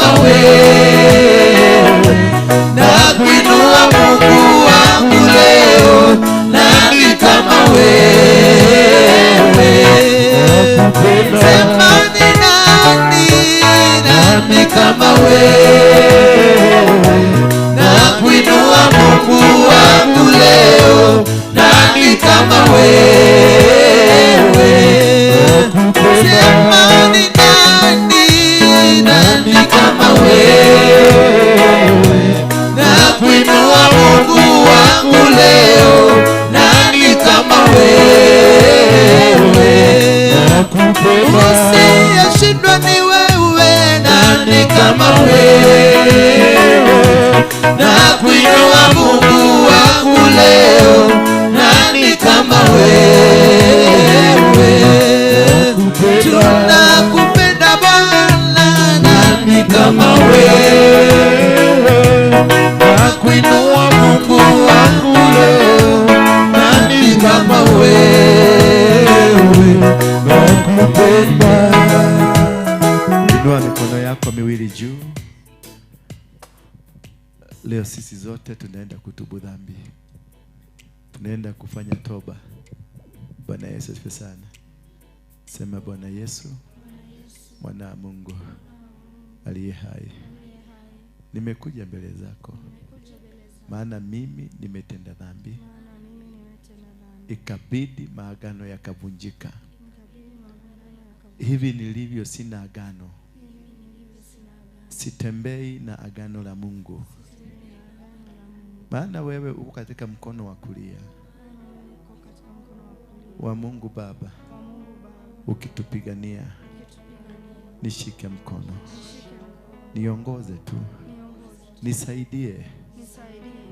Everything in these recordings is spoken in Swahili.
kama wewe? Nakuinua Mungu wangu leo, nani kama wewe? Sema ni nani, nani kama wewe? Nakuinua Mungu wangu leo, nani kama wewe? Sema ni nani, nani kama wewe? Nakuinua Mungu wangu leo, nani kama wewe? Usiyeshindwa ni wewe, nani kama wewe? Nakuinua Mungu wangu leo, nani kama wewe? Tunakupenda Bwana, nani kama wewe? Nakuinua Mungu wangu leo, nani kama wewe? Nakupenda. Inua mikono yako miwili juu. Leo sisi zote tunaenda kutubu dhambi, tunaenda kufanya toba. Bwana Yesu asifiwe sana. Sema, Bwana Yesu, mwana wa Mungu aliye hai, nimekuja mbele zako, maana mimi nimetenda dhambi, ikabidi maagano yakavunjika. Hivi nilivyo sina agano, sitembei na agano la Mungu, maana wewe uko katika mkono wa kulia wa Mungu Baba ukitupigania. Nishike mkono, niongoze tu, nisaidie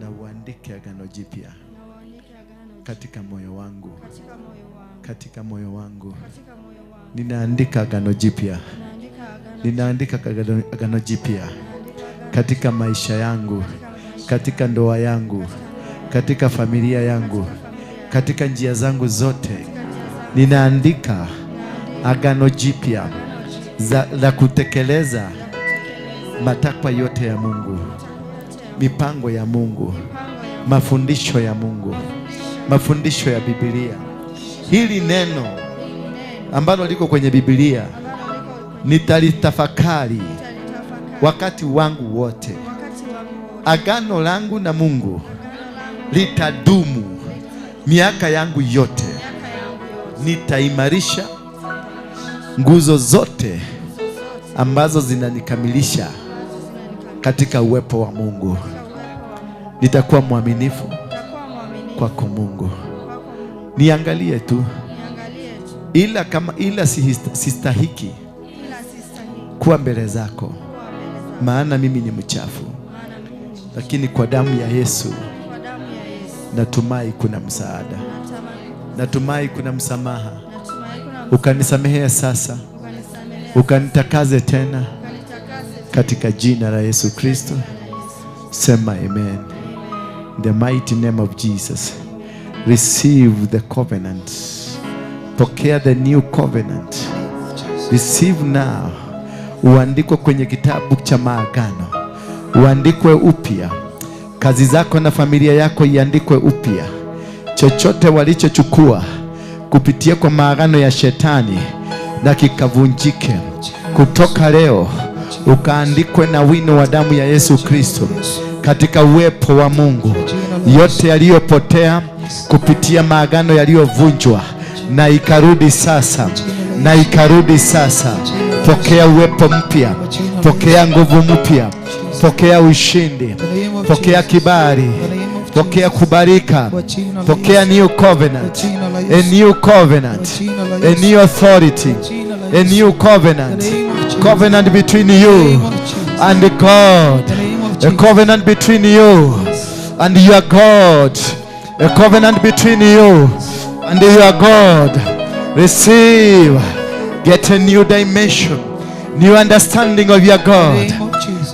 na uandike agano jipya katika moyo wangu, katika moyo wangu ninaandika agano jipya, ninaandika agano jipya katika maisha yangu, katika ndoa yangu, katika familia yangu, katika njia zangu zote. Ninaandika agano jipya la kutekeleza matakwa yote ya Mungu, mipango ya Mungu, mafundisho ya Mungu, mafundisho ya Biblia. Hili neno ambalo liko kwenye Biblia nitalitafakari wakati wangu wote. Agano langu na Mungu litadumu miaka yangu yote. Nitaimarisha nguzo zote ambazo zinanikamilisha katika uwepo wa Mungu. Nitakuwa mwaminifu kwako Mungu. Niangalie tu, ila kama ila sistahiki kuwa mbele zako, maana mimi ni mchafu, lakini kwa damu ya Yesu natumai kuna msaada, natumai kuna msamaha. Ukanisamehea sasa, ukanitakaze tena katika jina la Yesu Kristo. Sema amen. In the mighty name of Jesus, receive the covenant. Pokea the new covenant. Receive now. Uandikwe kwenye kitabu cha maagano, uandikwe upya. Kazi zako na familia yako iandikwe upya. Chochote walichochukua kupitia kwa maagano ya shetani na kikavunjike. Kutoka leo ukaandikwe na wino wa damu ya Yesu Kristo katika uwepo wa Mungu. Yote yaliyopotea kupitia maagano yaliyovunjwa na ikarudi sasa, na ikarudi sasa. Pokea uwepo mpya, pokea nguvu mpya, pokea ushindi, pokea kibali, pokea kubarika, pokea new covenant, a new covenant, a new authority, a new covenant, covenant between you and God, a covenant between you and your God, a covenant between you and your God. Receive, get a new dimension, new understanding of your God.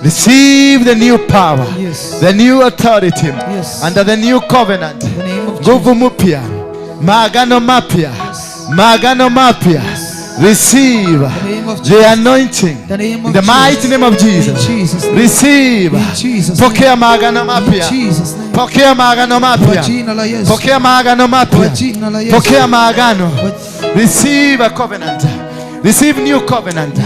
Receive the new power, the new authority, under the new covenant. Nguvu mpya, maagano mapya, maagano mapya. Receive the anointing. In the mighty name of Jesus. Receive. Pokea maagano mapya. Pokea maagano mapya. Pokea maagano mapya. Pokea maagano. Receive a covenant. Receive new covenant.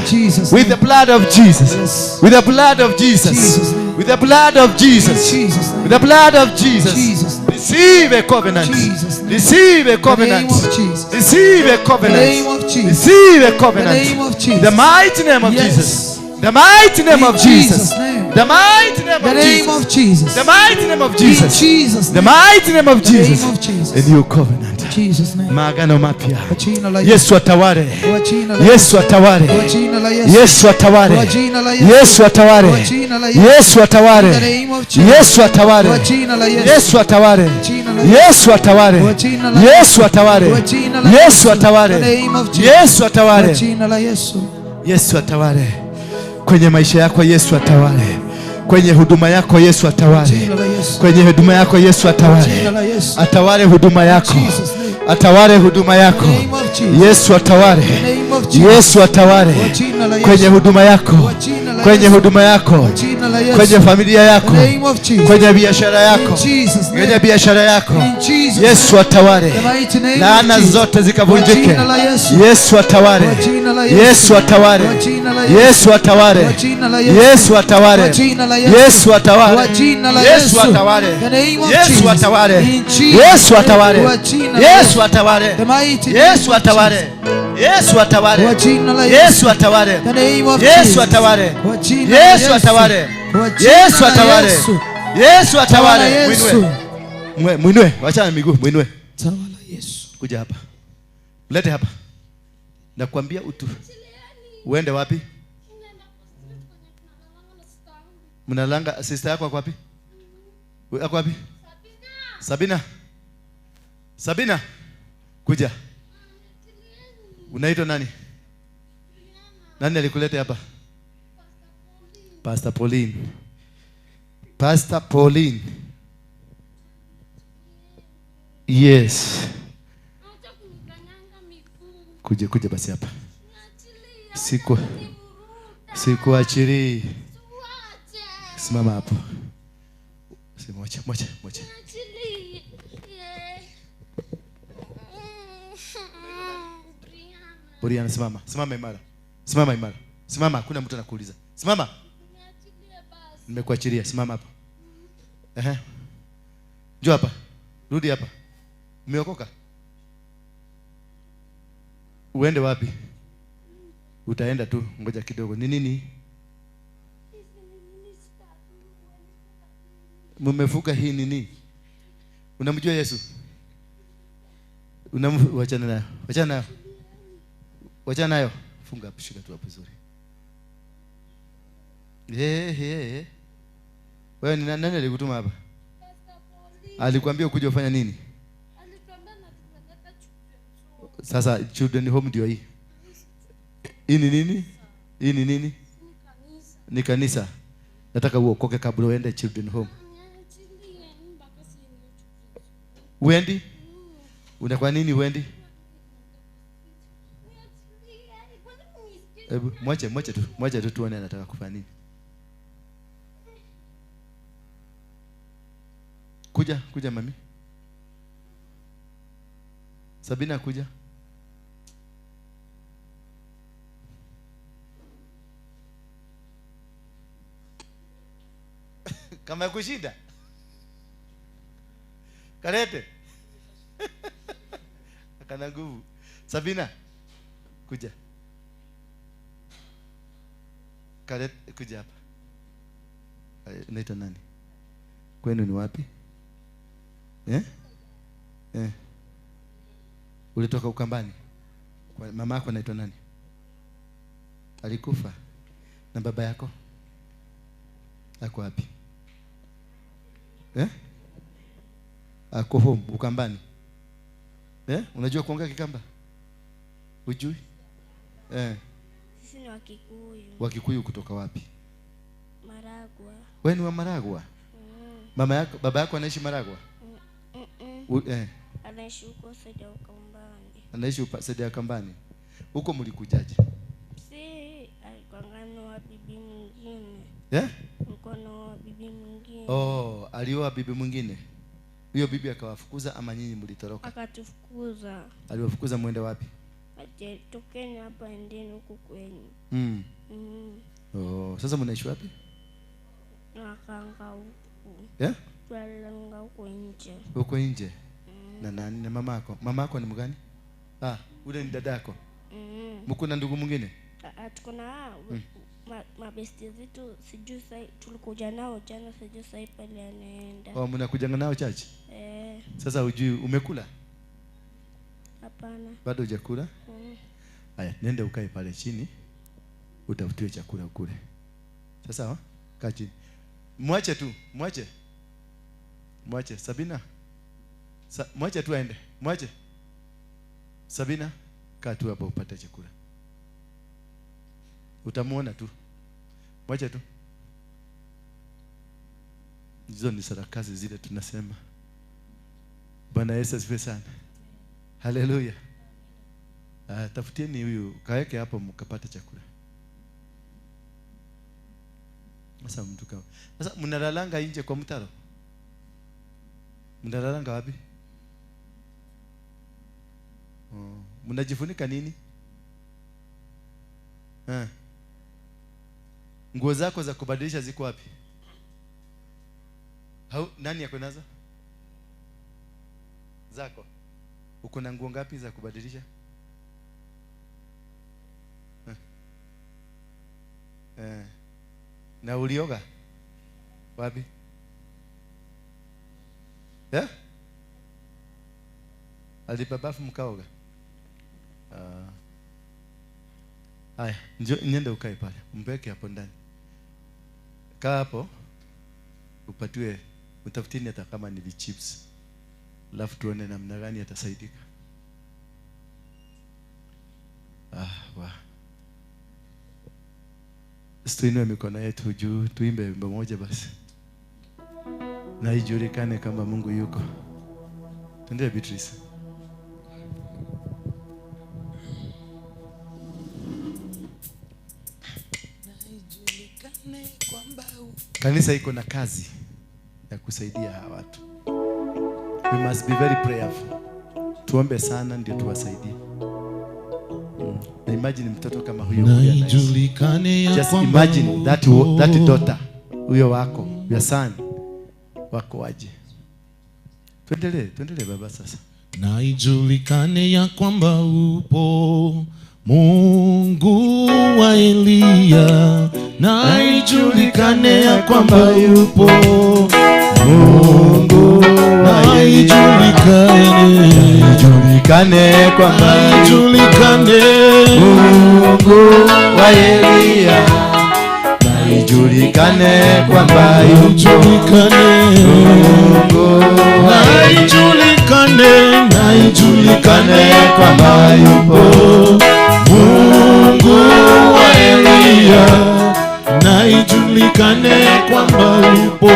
With the blood of Jesus. With the blood of Jesus. With the blood of Jesus. With the blood of Jesus. Receive a covenant. Receive a covenant. Receive a covenant. Receive a covenant. The mighty name of Jesus. The mighty name of Jesus. The mighty name of Jesus. The mighty name of Jesus. The mighty name of Jesus. A new covenant. Maagano mapya. Yesu atawale. Yesu atawale. Yesu atawale. Yesu atawale. Yesu atawale. Yesu atawale. Yesu atawale. Yesu atawale. Yesu atawale. Yesu atawale. Yesu atawale. Yesu atawale. Kwenye maisha yako Yesu atawale. Kwenye huduma yako Yesu atawale. Kwenye huduma yako Yesu atawale. Atawale huduma yako. Atawale huduma yako. Yesu atawale. Yesu atawale. Kwenye huduma yako. Kwenye huduma yako. Kwenye familia yako. Kwenye biashara yako. Kwenye biashara yako. Yesu atawale. Laana zote zikavunjike. Yesu atawale. Yesu atawale. Yesu atawale. Yesu atawale. Yesu atawale. Yesu atawale. Yesu atawale. Yesu atawale. Yesu atawale. Yesu atawale. Yesu atawale. Yesu atawale. Yesu atawale. Yesu atawale. Yesu atawale. Yesu atawale. Mwinue. Mwinue. Wacha miguu, mwinue. Tawala Yesu. Kuja hapa. Mlete hapa. Nakwambia utu. Uende wapi? Mnalanga sister yako wapi? Ako wapi? Sabina. Sabina. Kuja. Unaitwa nani? Nani alikuleta hapa? Pastor Pauline. Pastor Pauline. Yes. Kuja, kuja basi hapa. Sikuachili. Simama hapo. Mwache, mwache, mwache. Brian, simama. Simama imara. Simama imara. Simama, hakuna mtu anakuuliza. Simama. Nimekuachilia, simama hapo. Ehe. Njoo hapa. Rudi hapa. Umeokoka? Uende wapi? Utaenda tu, ngoja kidogo. Ni nini? Mmefuka hii nini? Unamjua Yesu? Wachana nayo. Wachana nayo. Wachana nayo. Funga hapo, shika tu hapo vizuri. Wewe ni nani alikutuma hapa? Alikwambia ukuje ufanye nini? Alituambia na tunataka children. Sasa children home ndio hii. Hii ni nini? Hii ni nini? Ni kanisa. Nataka uokoke kabla uende children home. Uendi? Unakuwa nini uendi? Hebu mwache, mwache tu. Mwache tu tuone anataka kufanya nini. Kuja, kuja mami. Sabina kuja. Kama kushinda. Kalete. Akana nguvu. Sabina kuja. Kalete, kuja hapa. Unaitwa nani? Kwenu ni wapi? Eh? Eh. Ulitoka Ukambani? Kwa mama yako anaitwa nani? Alikufa. Na baba yako? Ako wapi? Eh? Ako home Ukambani. Eh? Unajua kuongea Kikamba? Hujui? Eh. Sisi ni Wakikuyu. Wakikuyu kutoka wapi? Maragwa. Wewe ni wa Maragwa? Mm. Mama yako, baba yako anaishi Maragwa? Mm. Anaishi huko Saidi ya Ukambani. Anaishi Saidi ya Ukambani. Huko mlikujaje? Si alikuwa na bibi mwingine. Eh? Mkono wa bibi mwingine. Oh, alioa bibi mwingine. Huyo bibi akawafukuza ama nyinyi mlitoroka? Akatufukuza. Aliwafukuza muende wapi? Aje tokeni hapa endeni huku kwenu. Mm. Mm. Oh, sasa mnaishi wapi? Nakanga huku. Eh? Twalanga huko nje. Huko nje? Mm. Na nani? Na mamako? Mamako ni mgani? Ah, ule ni dadako. Mm. Mko na ndugu mwingine? Tuko na mabesti zetu, sijui sai tulikuja nao jana, sijui sai pale anaenda. Oh, mnakuja nao church? Eh. Sasa hujui umekula? Hapana. Bado hujakula? Mm. Haya, nenda ukae pale chini. Utafutiwe chakula ukule. Sasa kaa chini. Mwache tu, mwache. Mwache Sabina. Mwache tu aende. Mwache. Sabina, kaa tu hapo upate chakula. Utamuona tu. Mwache tu. Hizo ni sarakasi zile tunasema. Bwana Yesu asifiwe sana. Haleluya. Tafutieni huyu, kaeke hapo mkapate chakula. Sasa mtu kama. Sasa mnalalanga nje kwa mtaro? Mnalalanga wapi? Oh, mnajifunika nini? Eh. Nguo zako za kubadilisha ziko wapi? Hau, nani yako nazo? Zako. Uko na nguo ngapi za kubadilisha? Eh. Na ulioga? Wapi? Eh? Alipa bafu mkaoga? Haya, njoo nenda ukae pale. Mpeke hapo ndani. Kaa hapo. Upatiwe, utafutini hata kama ni chips. Alafu tuone namna gani atasaidika. Ah, wa. Tuinue mikono yetu juu, tuimbe wimbo moja basi. Na ijulikane kama Mungu yuko. Tuendelee Beatrice. Kanisa iko na kazi ya kusaidia hawa watu. We must be very prayerful. Tuombe sana ndio tuwasaidie. Na imagine mtoto kama huyo. Just imagine that daughter, huyo wako, your son, wako waje. Tuendelee baba sasa. Na ijulikane ya kwamba upo Mungu wa Elia. Na ijulikane ya kwamba yupo Mungu. Na ijulikane, ijulikane kwamba ijulikane Mungu wa Elia. Na ijulikane kwamba yupo Mungu. Na ijulikane, na ijulikane kwamba yupo Mungu wa Elia. Na ijulikane kwamba yupo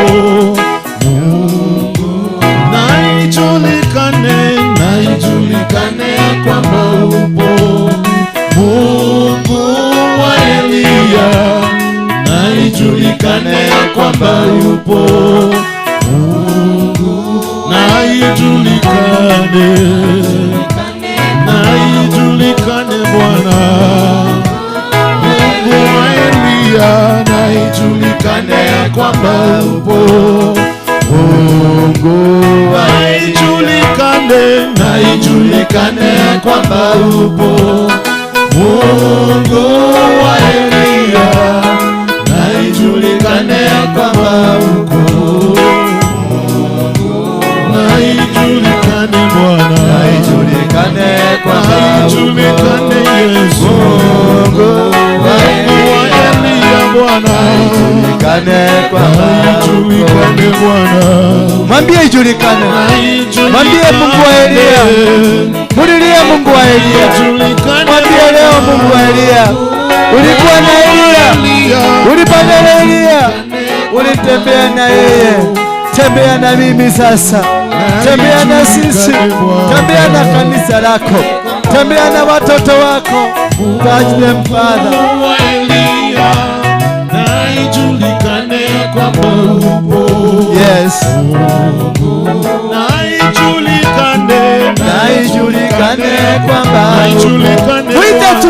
Mungu. Na ijulikane, na ijulikane kwamba upo Mungu wa Elia. Na ijulikane kwamba yupo Mungu. Na ijulikane, na ijulikane Bwana Mungu wa Elia. Na ijulikane kwamba upo Mungu. Na ijulikane, na ijulikane kwamba upo Mungu wa Elia. Na ijulikane kwamba uko Mungu. Na ijulikane Bwana, na ijulikane kwamba ijulikane Yesu Mungu wa Elia Bwana. Ijulikane kwamba ijulikane Bwana. Mwambie ijulikane. Mwambie Mungu wa Elia. Mulilie Mungu wa Elia. Mwambie leo Mungu wa Elia. Ulikuwa na Elia. Ulipanda na Elia. Ulitembea na yeye. Tembea na mimi sasa. Tembea na sisi. Tembea na kanisa lako. Tembea na watoto wako. Touch them, Father. Mungu wa Elia, na ijulikane kwamba upo. Yes. Na ijulikane, Na ijulikane kwamba na ijulikane Mwite tu.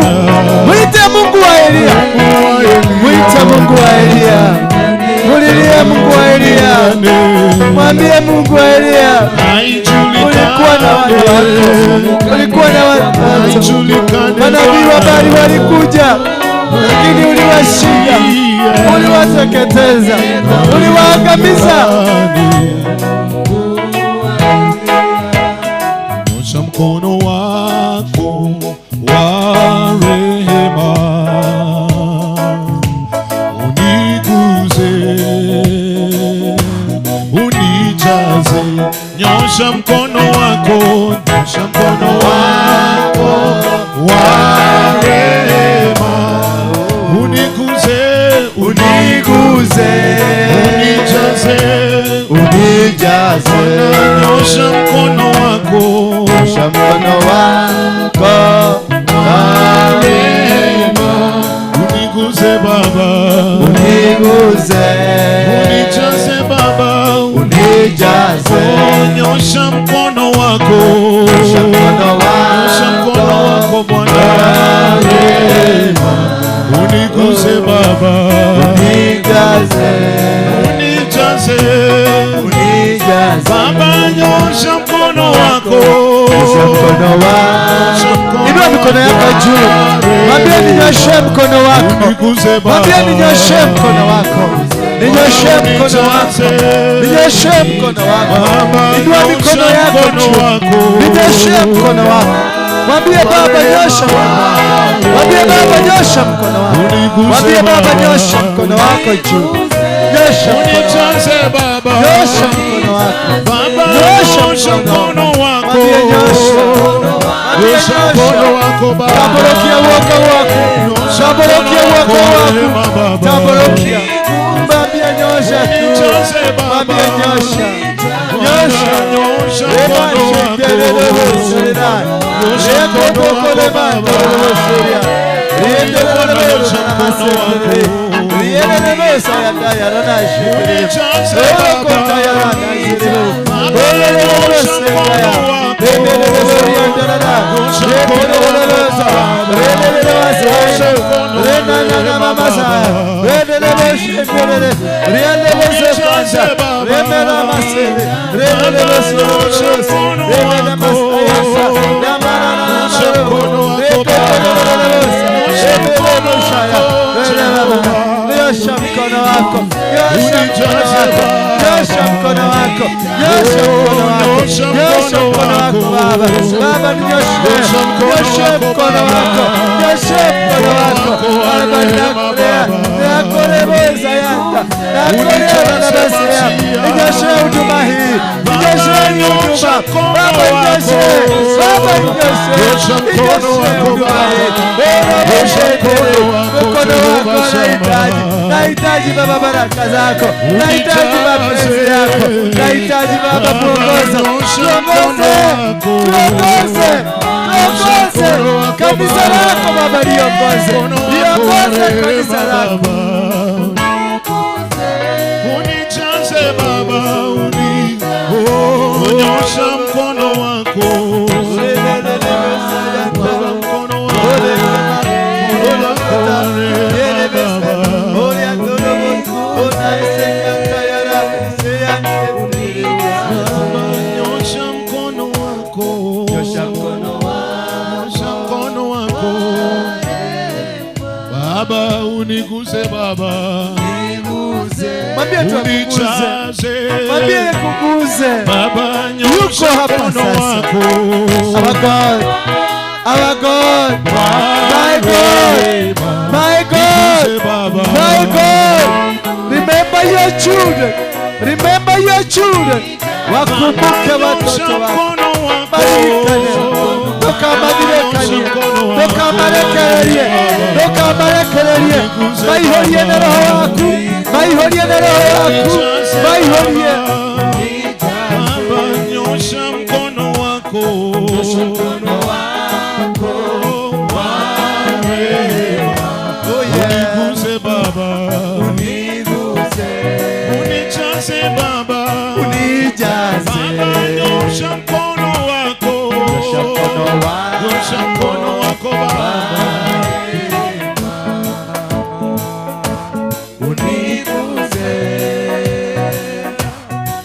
Mwite Mungu wa Elia. Mungu wa Elia. Mwite Mungu wa Elia. Mulilie Mungu wa Elia. Mwambie Mungu wa Elia. Na Ulikuwa na wana wako. Ulikuwa na watoto. ijulikane Manabii wa Baali walikuja, lakini uliwashinda, uliwateketeza, uliwaangamiza. Nyosha mkono wako wa rehema, uniguze, unijaze. Nyosha mkono wako, nyosha mkono wako wa rehema, uniguze, Uniguze, unijaze, unijaze. Nyosha mkono wako Nyosha mkono wako wa rehema, uniguze Baba, uniguze, unijaze Baba, unijaze. Nyosha mkono wako, Nyosha mkono nyosha mkono wako wako Bwana, uniguze Baba, unijaze, unijaze unijaze. Baba, nyosha mkono wako, Nyosha mkono wako. Inua mikono yako juu, mwambie ninyoshe mkono wako. uniguze Baba, Mwambie ninyoshe mkono wako, ninyoshe mkono wako, ninyoshe mkono wako. Baba, Inua mikono nyosha yako mkono juu, wako, ninyoshe mkono wako. Mwambie Baba nyosha mkono wako. Mwambie Baba nyosha mkono wako. Uniguze Mwambie Baba Baba. nyosha mkono wako juu. Nyosha mkono wako. unijaze Baba, Nyosha mkono wako. Baba, Nyosha nyosha mkono mkono wako, Mwambie nyosha. Mwambie nyosha mkono nyosha. wako Baba, Taborokia woga wako. Taborokia woga wako. Taborokia. Mwambie nyosha tu. Unijaze Baba. Mwambie nyosha. Nyosha. Nyosha mkono wako. Nyosha mkono wako Baba. Unijaze Baba. Nyosha mkono wako, nyosha mkono wako, nyosha mkono wako, nyosha mkono wako, nyosha mkono wako Baba. Baba ninyoshe, nyoshe mkono wako, nyoshe mkono wako. Baba nakulea, nakuleboza yanta, nakulea na basi ya. Ninyoshe huduma hii, ninyoshe hii huduma. Baba ninyoshe, Baba ninyoshe, ninyoshe huduma hii. Mkono wako nahitaji, nahitaji Baba baraka zako, nahitaji mapenzi yako, nahitaji Baba mwongozo. Tuongoze, tuongoze, tuongoze kanisa lako Baba, liongoze, liongoze kanisa lako. Unijaze Baba, nyosha mkono wako, mkono wako. Nyosha mkono wako, nyosha mkono wako Baba, uniguse Baba, Mwambie tu akuguze, unijaze mwambie akuguze. Baba, Yuko nyosha hapa mkono sasa. wako Our God, our God, my God, my God, Uniguze Baba, my God. Remember your children, remember your children. Wakumbuke watoto nyosha wako. mkono wako, Barikane, ndukamathirĩkanie, ndũkamarekererie, ndũkamarekererie. Maihũrie na roho waku, maihũrie na roho waku, maihũrie. Baba, nyosha mkono wako, Unijaze Baba, Unijaze. Baba, nyosha mkono wako, Nyosha mkono wako. Nyosha mkono wako Baba. Uniguze,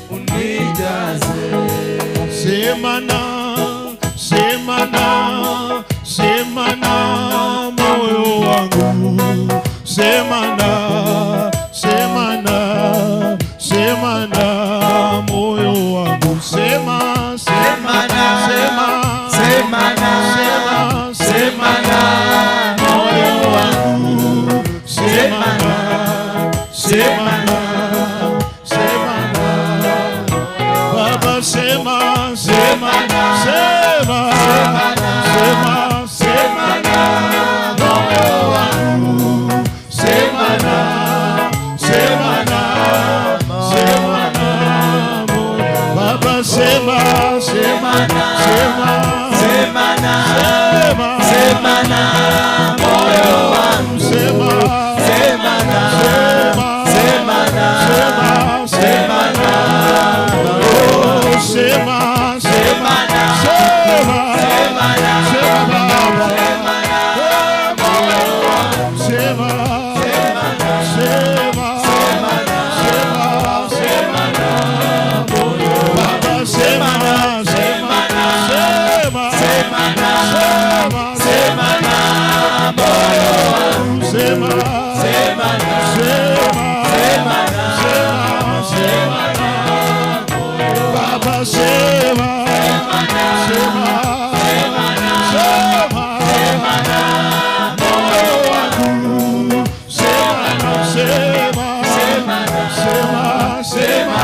unijaze. Sema na, sema na, sema na moyo wangu. Sema na, sema na, sema na moyo wangu. Sema, sema na, sema, sema na, sema, sema na moyo wangu. Sema na, sema na, sema na. Baba sema, sema, sema, sema, sema na moyo wangu. Sema na, sema na, sema na moyo. Baba sema, sema, sema, Sema na, sema, sema na moyo wangu. sema, Sema na, sema, sema na, sema, sema na, oh, sema, sema, sema na, sema, sema na, sema Baba. sema na moyo wangu. Sema, sema, sema, sema Baba, sema, sema, sema, Sema na, sema, sema na moyo wangu. sema, Sema na, sema, sema na, sema, sema Baba, sema, sema, sema, moyo wangu. Sema, sema, sema, sema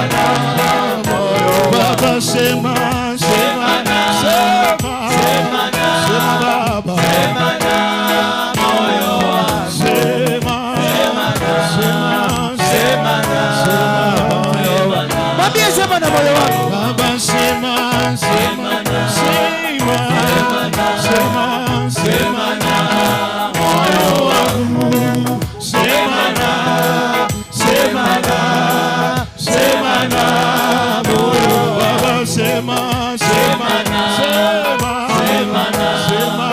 Baba, sema, sema, sema, sema Baba, sema na moyo wangu. sema, sema, Sema na moyo wangu. Mwambie sema na moyo wangu. Baba, sema, sema, sema, sema, sema Sema na moyo wangu. Sema na, sema na, sema na moyo. Baba, sema, sema, sema, sema,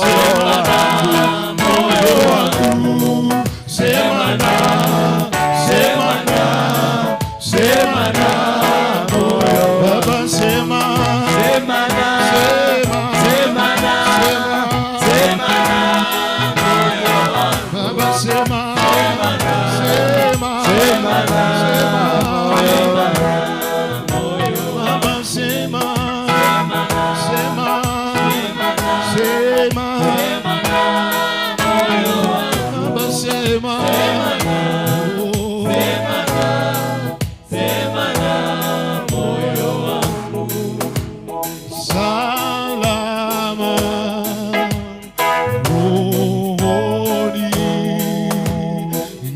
sema moyo wangu. Sema na, sema na, sema na moyo. Baba, sema, sema na, sema, sema na, sema. sema na moyo wangu. Baba, sema, sema, Sema na sema. moyo wangu. Baba, sema, sema, sema. Baba, sema. Oh. Sema na moyo wangu. Salama rohoni,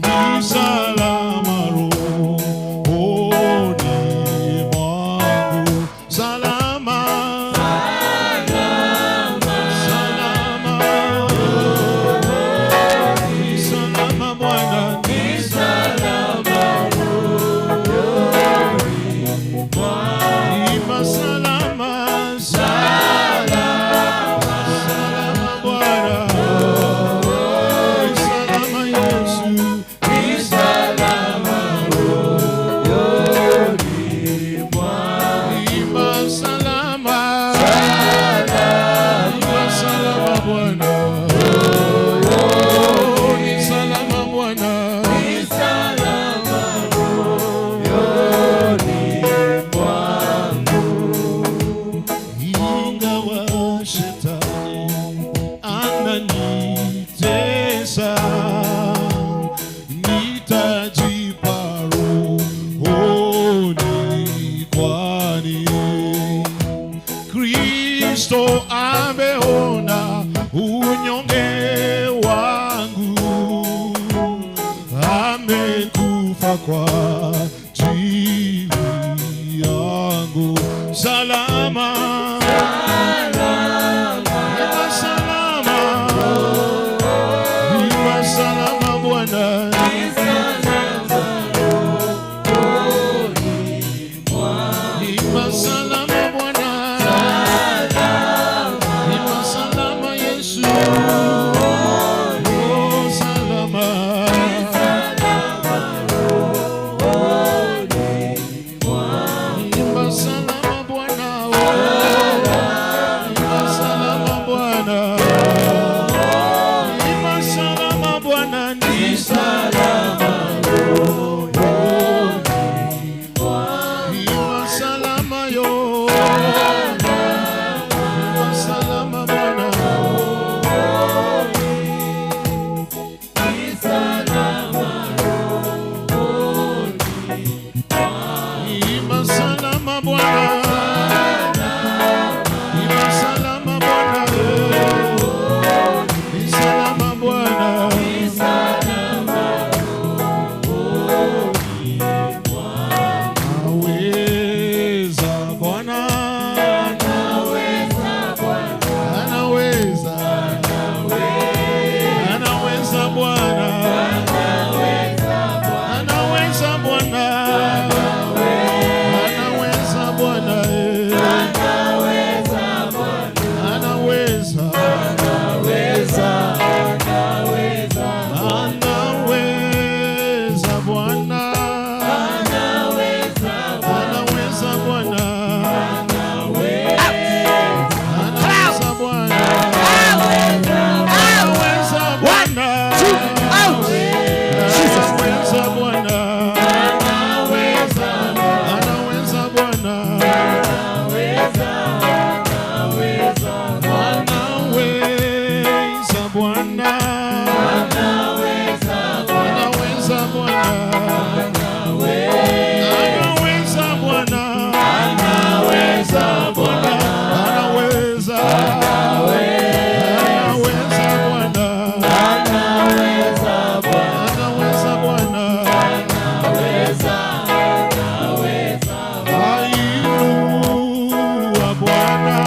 ni salama rohoni mwangu. Salama, salama, salama Bwana, ni Salama Ima salama, salama, salama Bwana, salama Yesu, ni salama rohoni mwangu. ima salama, ima salama Bwana, ni salama Bwana, Ni salama rohoni mwangu. Ingawa shetani ananitesa, nitajipa rohoni, kwani Kristo ameona unyonge wangu, amekufa kwa ajili yangu. Salama, salama, salama, niwa salama Bwana, Ni salama rohoni. Bwana. Anaweza Bwana. Anaweza Bwana. Anaweza Bwana. Two, out. Jesus. Anaweza Bwana. Anaweza Bwana. Anaweza Bwana. Anaweza Bwana. Anaweza Bwana. Anaweza Bwana. Anaweza. Anaweza Bwana. Anaweza Bwana. Ainua Bwana.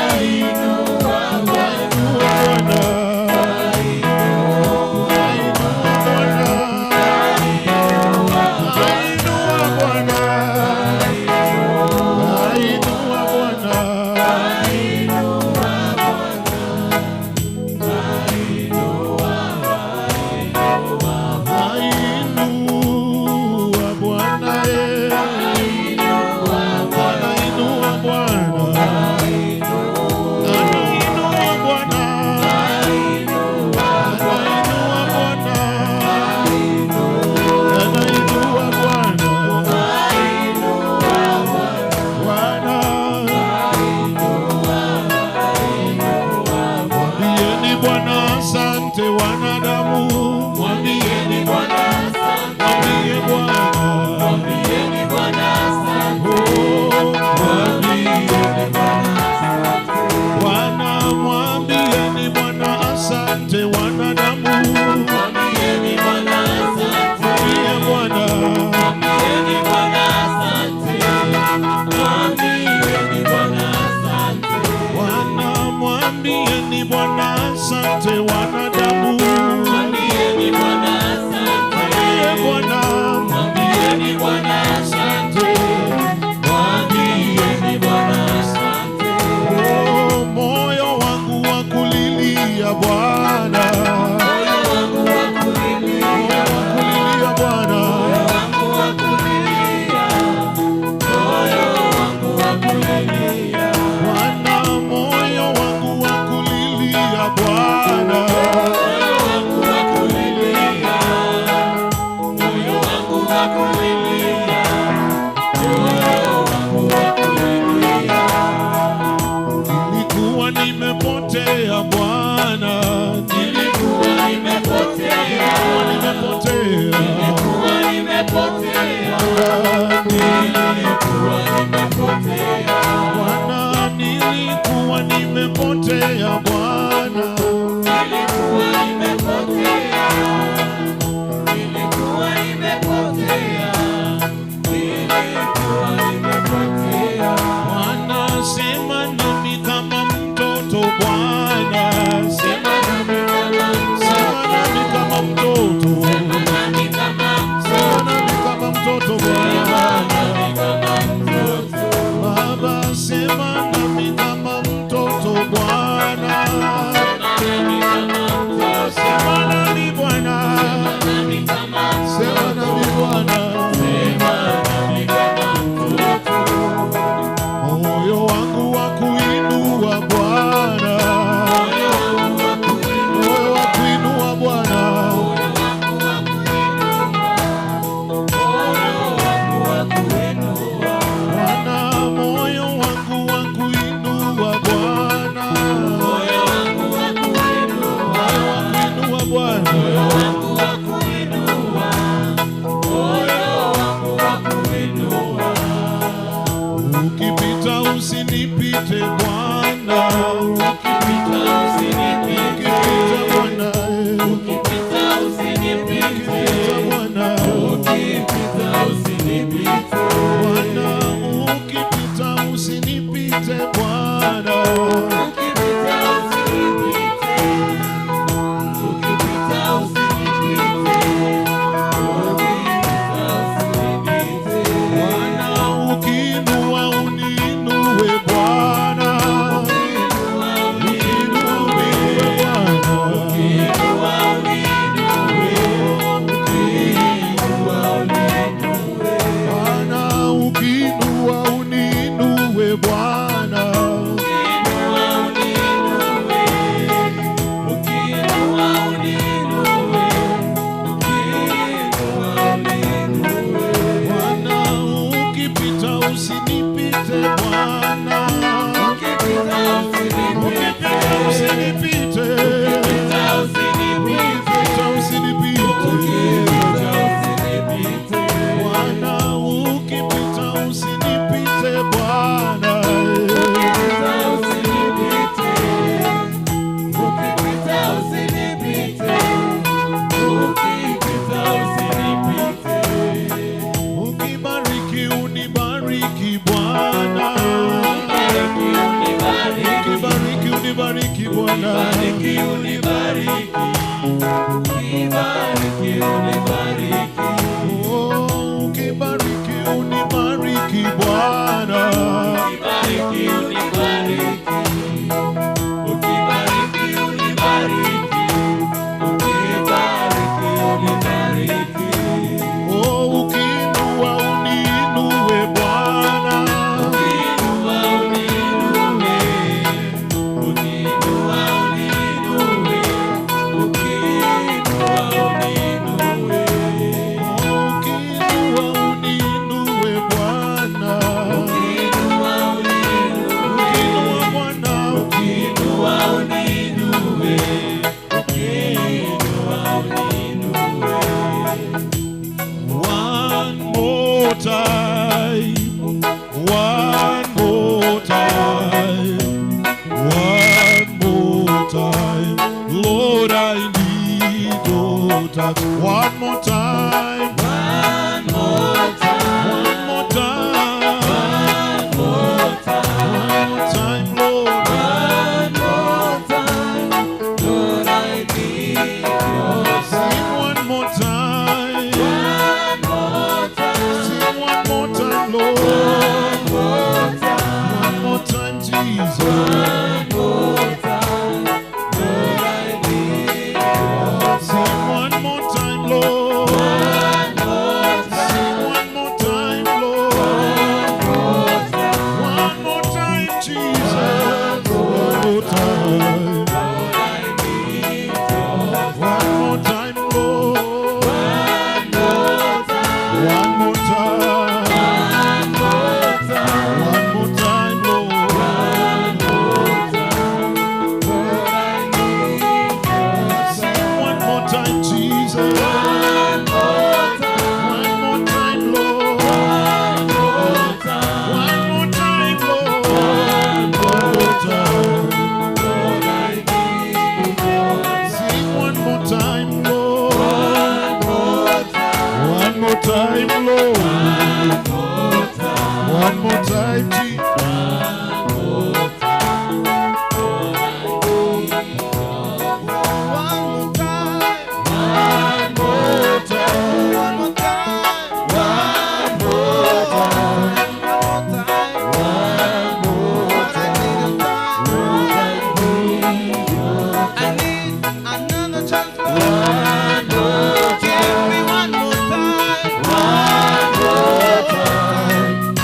Ainua Bwana. Ainua Bwana. One more time. One more time, Lord. One more time, Jesus. One more time, Lord. One more time, Lord. One more time. Sing one more time, Lord. One more time, Lord. One more time, Jesus. One more time. One more time. One more time. One more time. One more time. One more time. I need another chance. One more Give me one more time. One more time.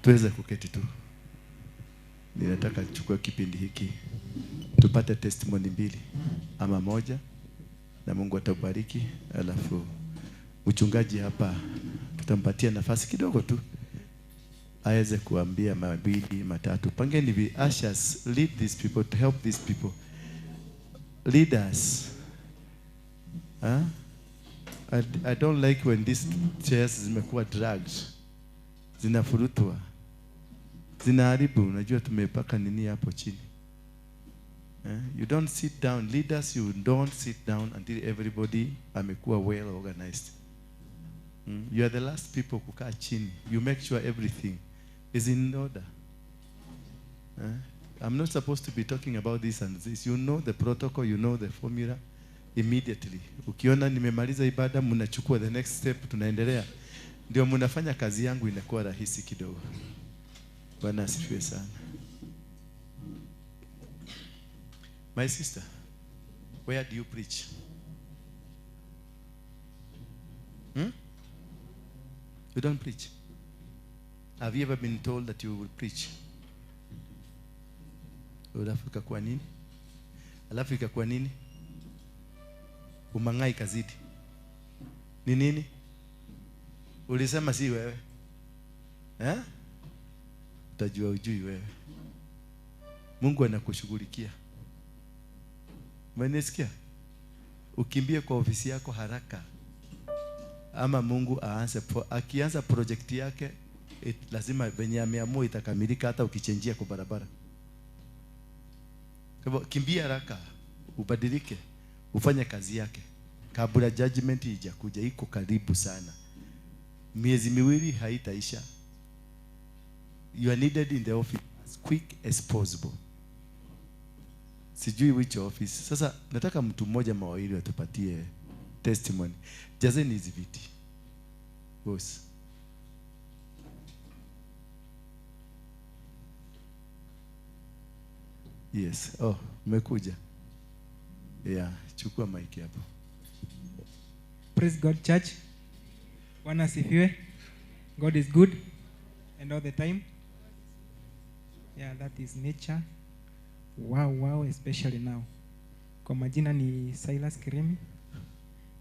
Tuweze kuketi tu. Ninataka tuchukue kipindi hiki tupate testimony mbili ama moja, na Mungu atabariki. Alafu mchungaji hapa tutampatia nafasi kidogo tu aweze kuambia mawili matatu. Pangeni vi ushers, lead these people to help these people. Leaders. Huh? I don't like when these chairs zimekuwa dragged. Zinafurutwa. Zinaharibu. Unajua tumepaka nini hapo chini. You don't sit down. Leaders, you don't sit down until everybody amekuwa well organized. You are the last people kukaa chini. You make sure everything is in order. I'm not supposed to be talking about this and this. You know the protocol, you know the formula immediately. Ukiona nimemaliza ibada, mnachukua the next step, tunaendelea. Ndio mnafanya kazi yangu inakuwa rahisi kidogo. Bwana asifiwe sana. My sister, where do you preach? You don't preach. Have you ever been told that you will preach? Alafu ikakuwa nini? Alafu ikakuwa nini? Umangai kazidi. Ni nini? Ulisema si wewe. Eh? Utajua ujui wewe. Mungu anakushughulikia. Umenisikia? Ukimbie kwa ofisi yako haraka. Ama Mungu aanze, akianza project yake, lazima venye ameamua itakamilika hata ukichenjia kwa barabara. Kwa hivyo kimbia haraka, ubadilike, ufanye kazi yake. Kabla judgment ijakuja, iko karibu sana. Miezi miwili haitaisha. You are needed in the office as quick as possible. Sijui which office. Sasa nataka mtu mmoja mawili watupatie testimony. Jazeni hizi viti. Boss. Yes. Oh, umekuja. Yeah, chukua mic hapo. Praise God church. Bwana asifiwe. God is good and all the time. Yeah, that is nature. Wow, wow, especially now. Kwa majina ni Silas Kiremi.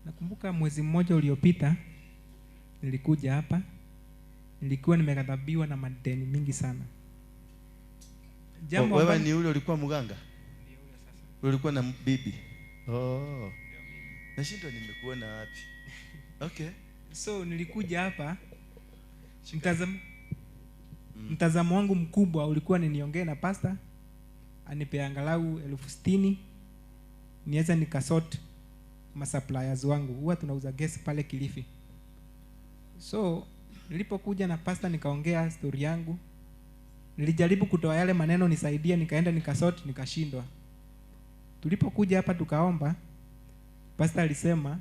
Nakumbuka mwezi mmoja uliopita nilikuja hapa. Nilikuwa nimeghadhabiwa na madeni mingi sana. Jambo wewe ni yule ulikuwa mganga? Ndio huyo sasa. Ulikuwa na bibi. Oh. Nashindwa nimekuona wapi. Okay. So nilikuja hapa, mtazamo wangu mkubwa ulikuwa ni niongee na pastor anipe angalau 60,000 niweze nikasort masuppliers wangu. Huwa tunauza gas pale Kilifi. So nilipokuja na pastor nikaongea story yangu. Nilijaribu kutoa yale maneno nisaidie, nikaenda nikasort, nikashindwa. Tulipokuja hapa tukaomba, pastor alisema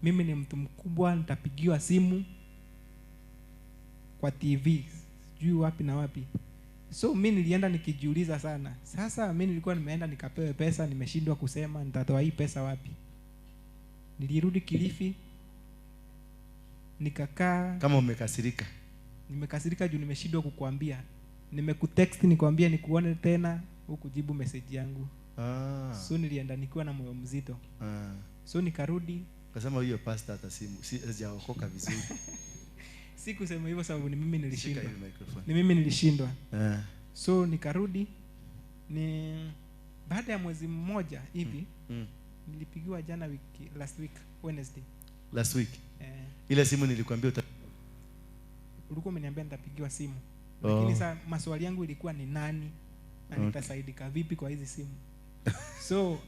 mimi ni mtu mkubwa, nitapigiwa simu kwa TV, sijui wapi na wapi. So mimi nilienda nikijiuliza sana. Sasa mimi nilikuwa nimeenda nikapewe pesa, nimeshindwa kusema nitatoa hii pesa wapi. Nilirudi Kilifi nikakaa. Kama umekasirika? Nimekasirika juu nimeshindwa kukuambia. Nimekutext nikwambia nikuone tena, hukujibu message yangu. So nilienda nikiwa na moyo mzito. So nikarudi. Kasema huyo pastor hata simu sijaokoka vizuri. Sikusema hivyo sababu ni mimi nilishindwa. Ni mimi nilishindwa. So nikarudi, ni baada ya mwezi mmoja hivi nilipigiwa jana wiki, last week Wednesday. Last week. Ile simu nilikwambia ulikuwa umeniambia nitapigiwa simu. Lakini sasa maswali yangu ilikuwa ni nani na nitasaidika vipi kwa hizi simu. So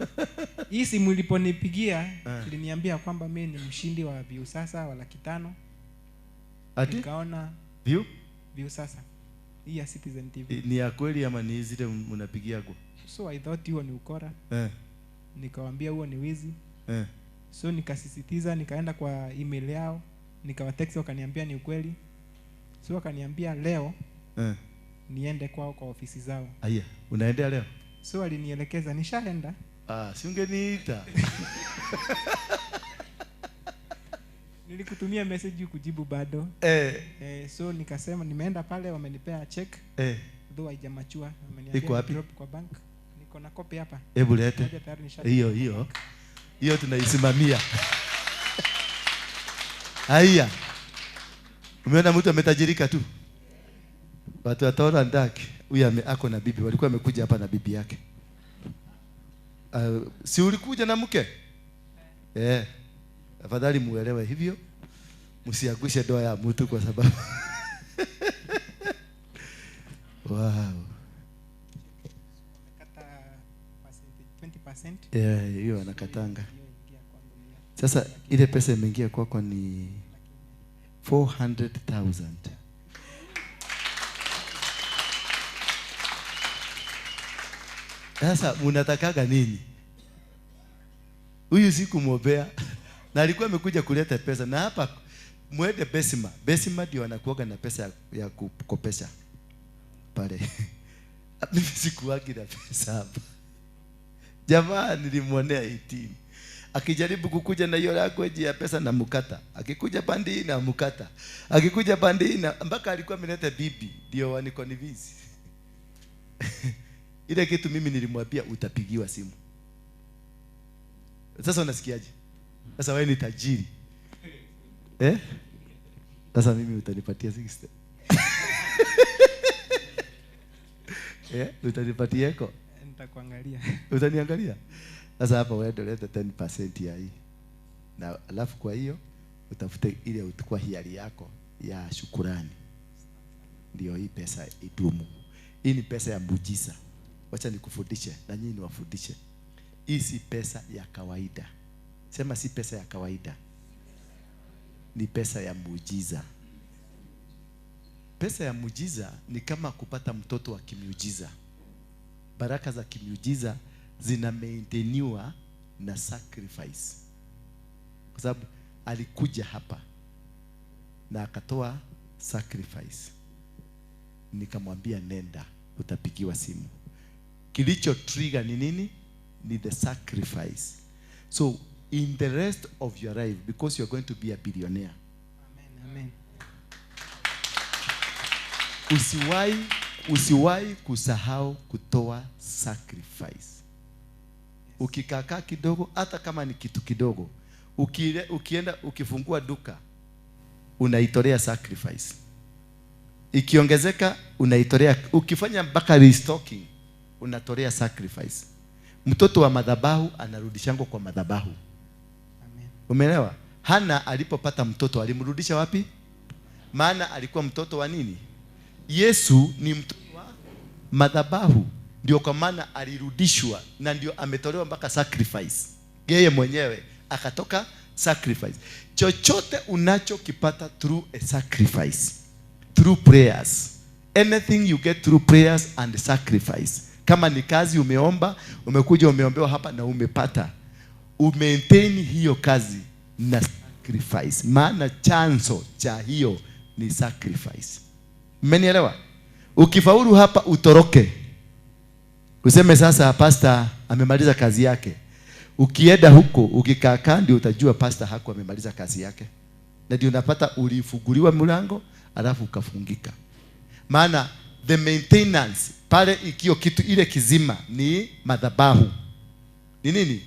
hii simu iliponipigia iliniambia kwamba mimi ni mshindi wa Viusasa wa 500,000. Ati? Nikaona Viusasa. Hii ya Citizen TV. Ni ya kweli ama ni zile mnapigia kwa? So I thought hiyo ni ukora. Nikawaambia huo ni wizi. So nikasisitiza, nikaenda kwa email yao, nikawatext wakaniambia ni ukweli. So wakaniambia leo niende kwao kwa ofisi zao. Aya, unaendea leo? So alinielekeza, nishaenda. Ah, si ungeniita. Nilikutumia message kujibu bado. So nikasema nimeenda pale wamenipea check. Though haijamachua, wameniambia Iko wapi? drop kwa bank. Niko na copy hapa. Hebu lete. Moja tayari nisha. Hiyo hiyo. Hiyo tunaisimamia. Haya. Umeona mtu ametajirika tu. Watu wa Toro and Dark, huyu ako na bibi, walikuwa wamekuja hapa na bibi yake. Si ulikuja na mke? Afadhali muelewe hivyo. Msiagushe doa ya mtu kwa sababu. Wow. Wamekata percentage 20%. Hiyo anakatanga. Sasa ile pesa imeingia kwako ni 400,000. Sasa mnatakaga nini? Huyu sikumwombea na alikuwa amekuja kuleta pesa, na hapa mwende Besima. Besima ndio anakuaga na pesa ya kukopesha pale. Mimi sikuagi na pesa hapa. Jamaa nilimwonea 18. Akijaribu kukuja na hiyo language ya pesa na mkata. Akikuja pande hii na mkata. Akikuja pande hii na mpaka alikuwa ameleta bibi ndio wanikonvince. Ile kitu mimi nilimwambia utapigiwa simu. Sasa unasikiaje? Sasa wewe ni tajiri. Sasa mimi utanipatia 60. Utanipatia eko? Nitakuangalia. Utaniangalia? Sasa hapa wewe ndio leta 10% ya hii. Na alafu kwa hiyo utafute ile utakuwa hiari yako ya shukurani. Ndio hii pesa idumu. Hii ni pesa ya muujiza. Wacha nikufundishe na nyinyi niwafundishe. Hii si pesa ya kawaida. Sema si pesa ya kawaida. Ni pesa ya muujiza. Pesa ya muujiza ni kama kupata mtoto wa kimiujiza. Baraka za kimiujiza zina maintainiwa na sacrifice. Kwa sababu alikuja hapa na akatoa sacrifice. Nikamwambia nenda, utapigiwa simu. Kilicho trigger ni nini? Ni the sacrifice. So in the rest of your life, because you're going to be a billionaire. Amen, amen. Usiwahi kusahau kutoa sacrifice. Ukikakaa kidogo, hata kama ni kitu kidogo, ukienda ukifungua duka, unaitolea sacrifice. Ikiongezeka unaitolea, ukifanya mpaka restocking unatolea sacrifice. Mtoto wa madhabahu anarudishangwa kwa madhabahu. Amen. Umeelewa? Hana alipopata mtoto alimrudisha wapi? Maana alikuwa mtoto wa nini? Yesu ni mtoto wa madhabahu. Ndio kwa maana alirudishwa na ndio ametolewa mpaka sacrifice. Yeye mwenyewe akatoka sacrifice. Chochote unachokipata through a sacrifice, through prayers, anything you get through prayers and sacrifice. Kama ni kazi umeomba, umekuja umeombewa hapa na umepata, umaintain hiyo kazi na sacrifice. Maana chanzo cha hiyo ni sacrifice. Mmenielewa? Ukifaulu hapa utoroke, useme sasa pastor amemaliza kazi yake. Ukienda huko ukikaa ndio utajua pastor hakuwa amemaliza kazi yake. Na ndio unapata ulifunguliwa mlango alafu ukafungika. Maana the maintenance pale ikio kitu ile kizima ni madhabahu. Ni nini?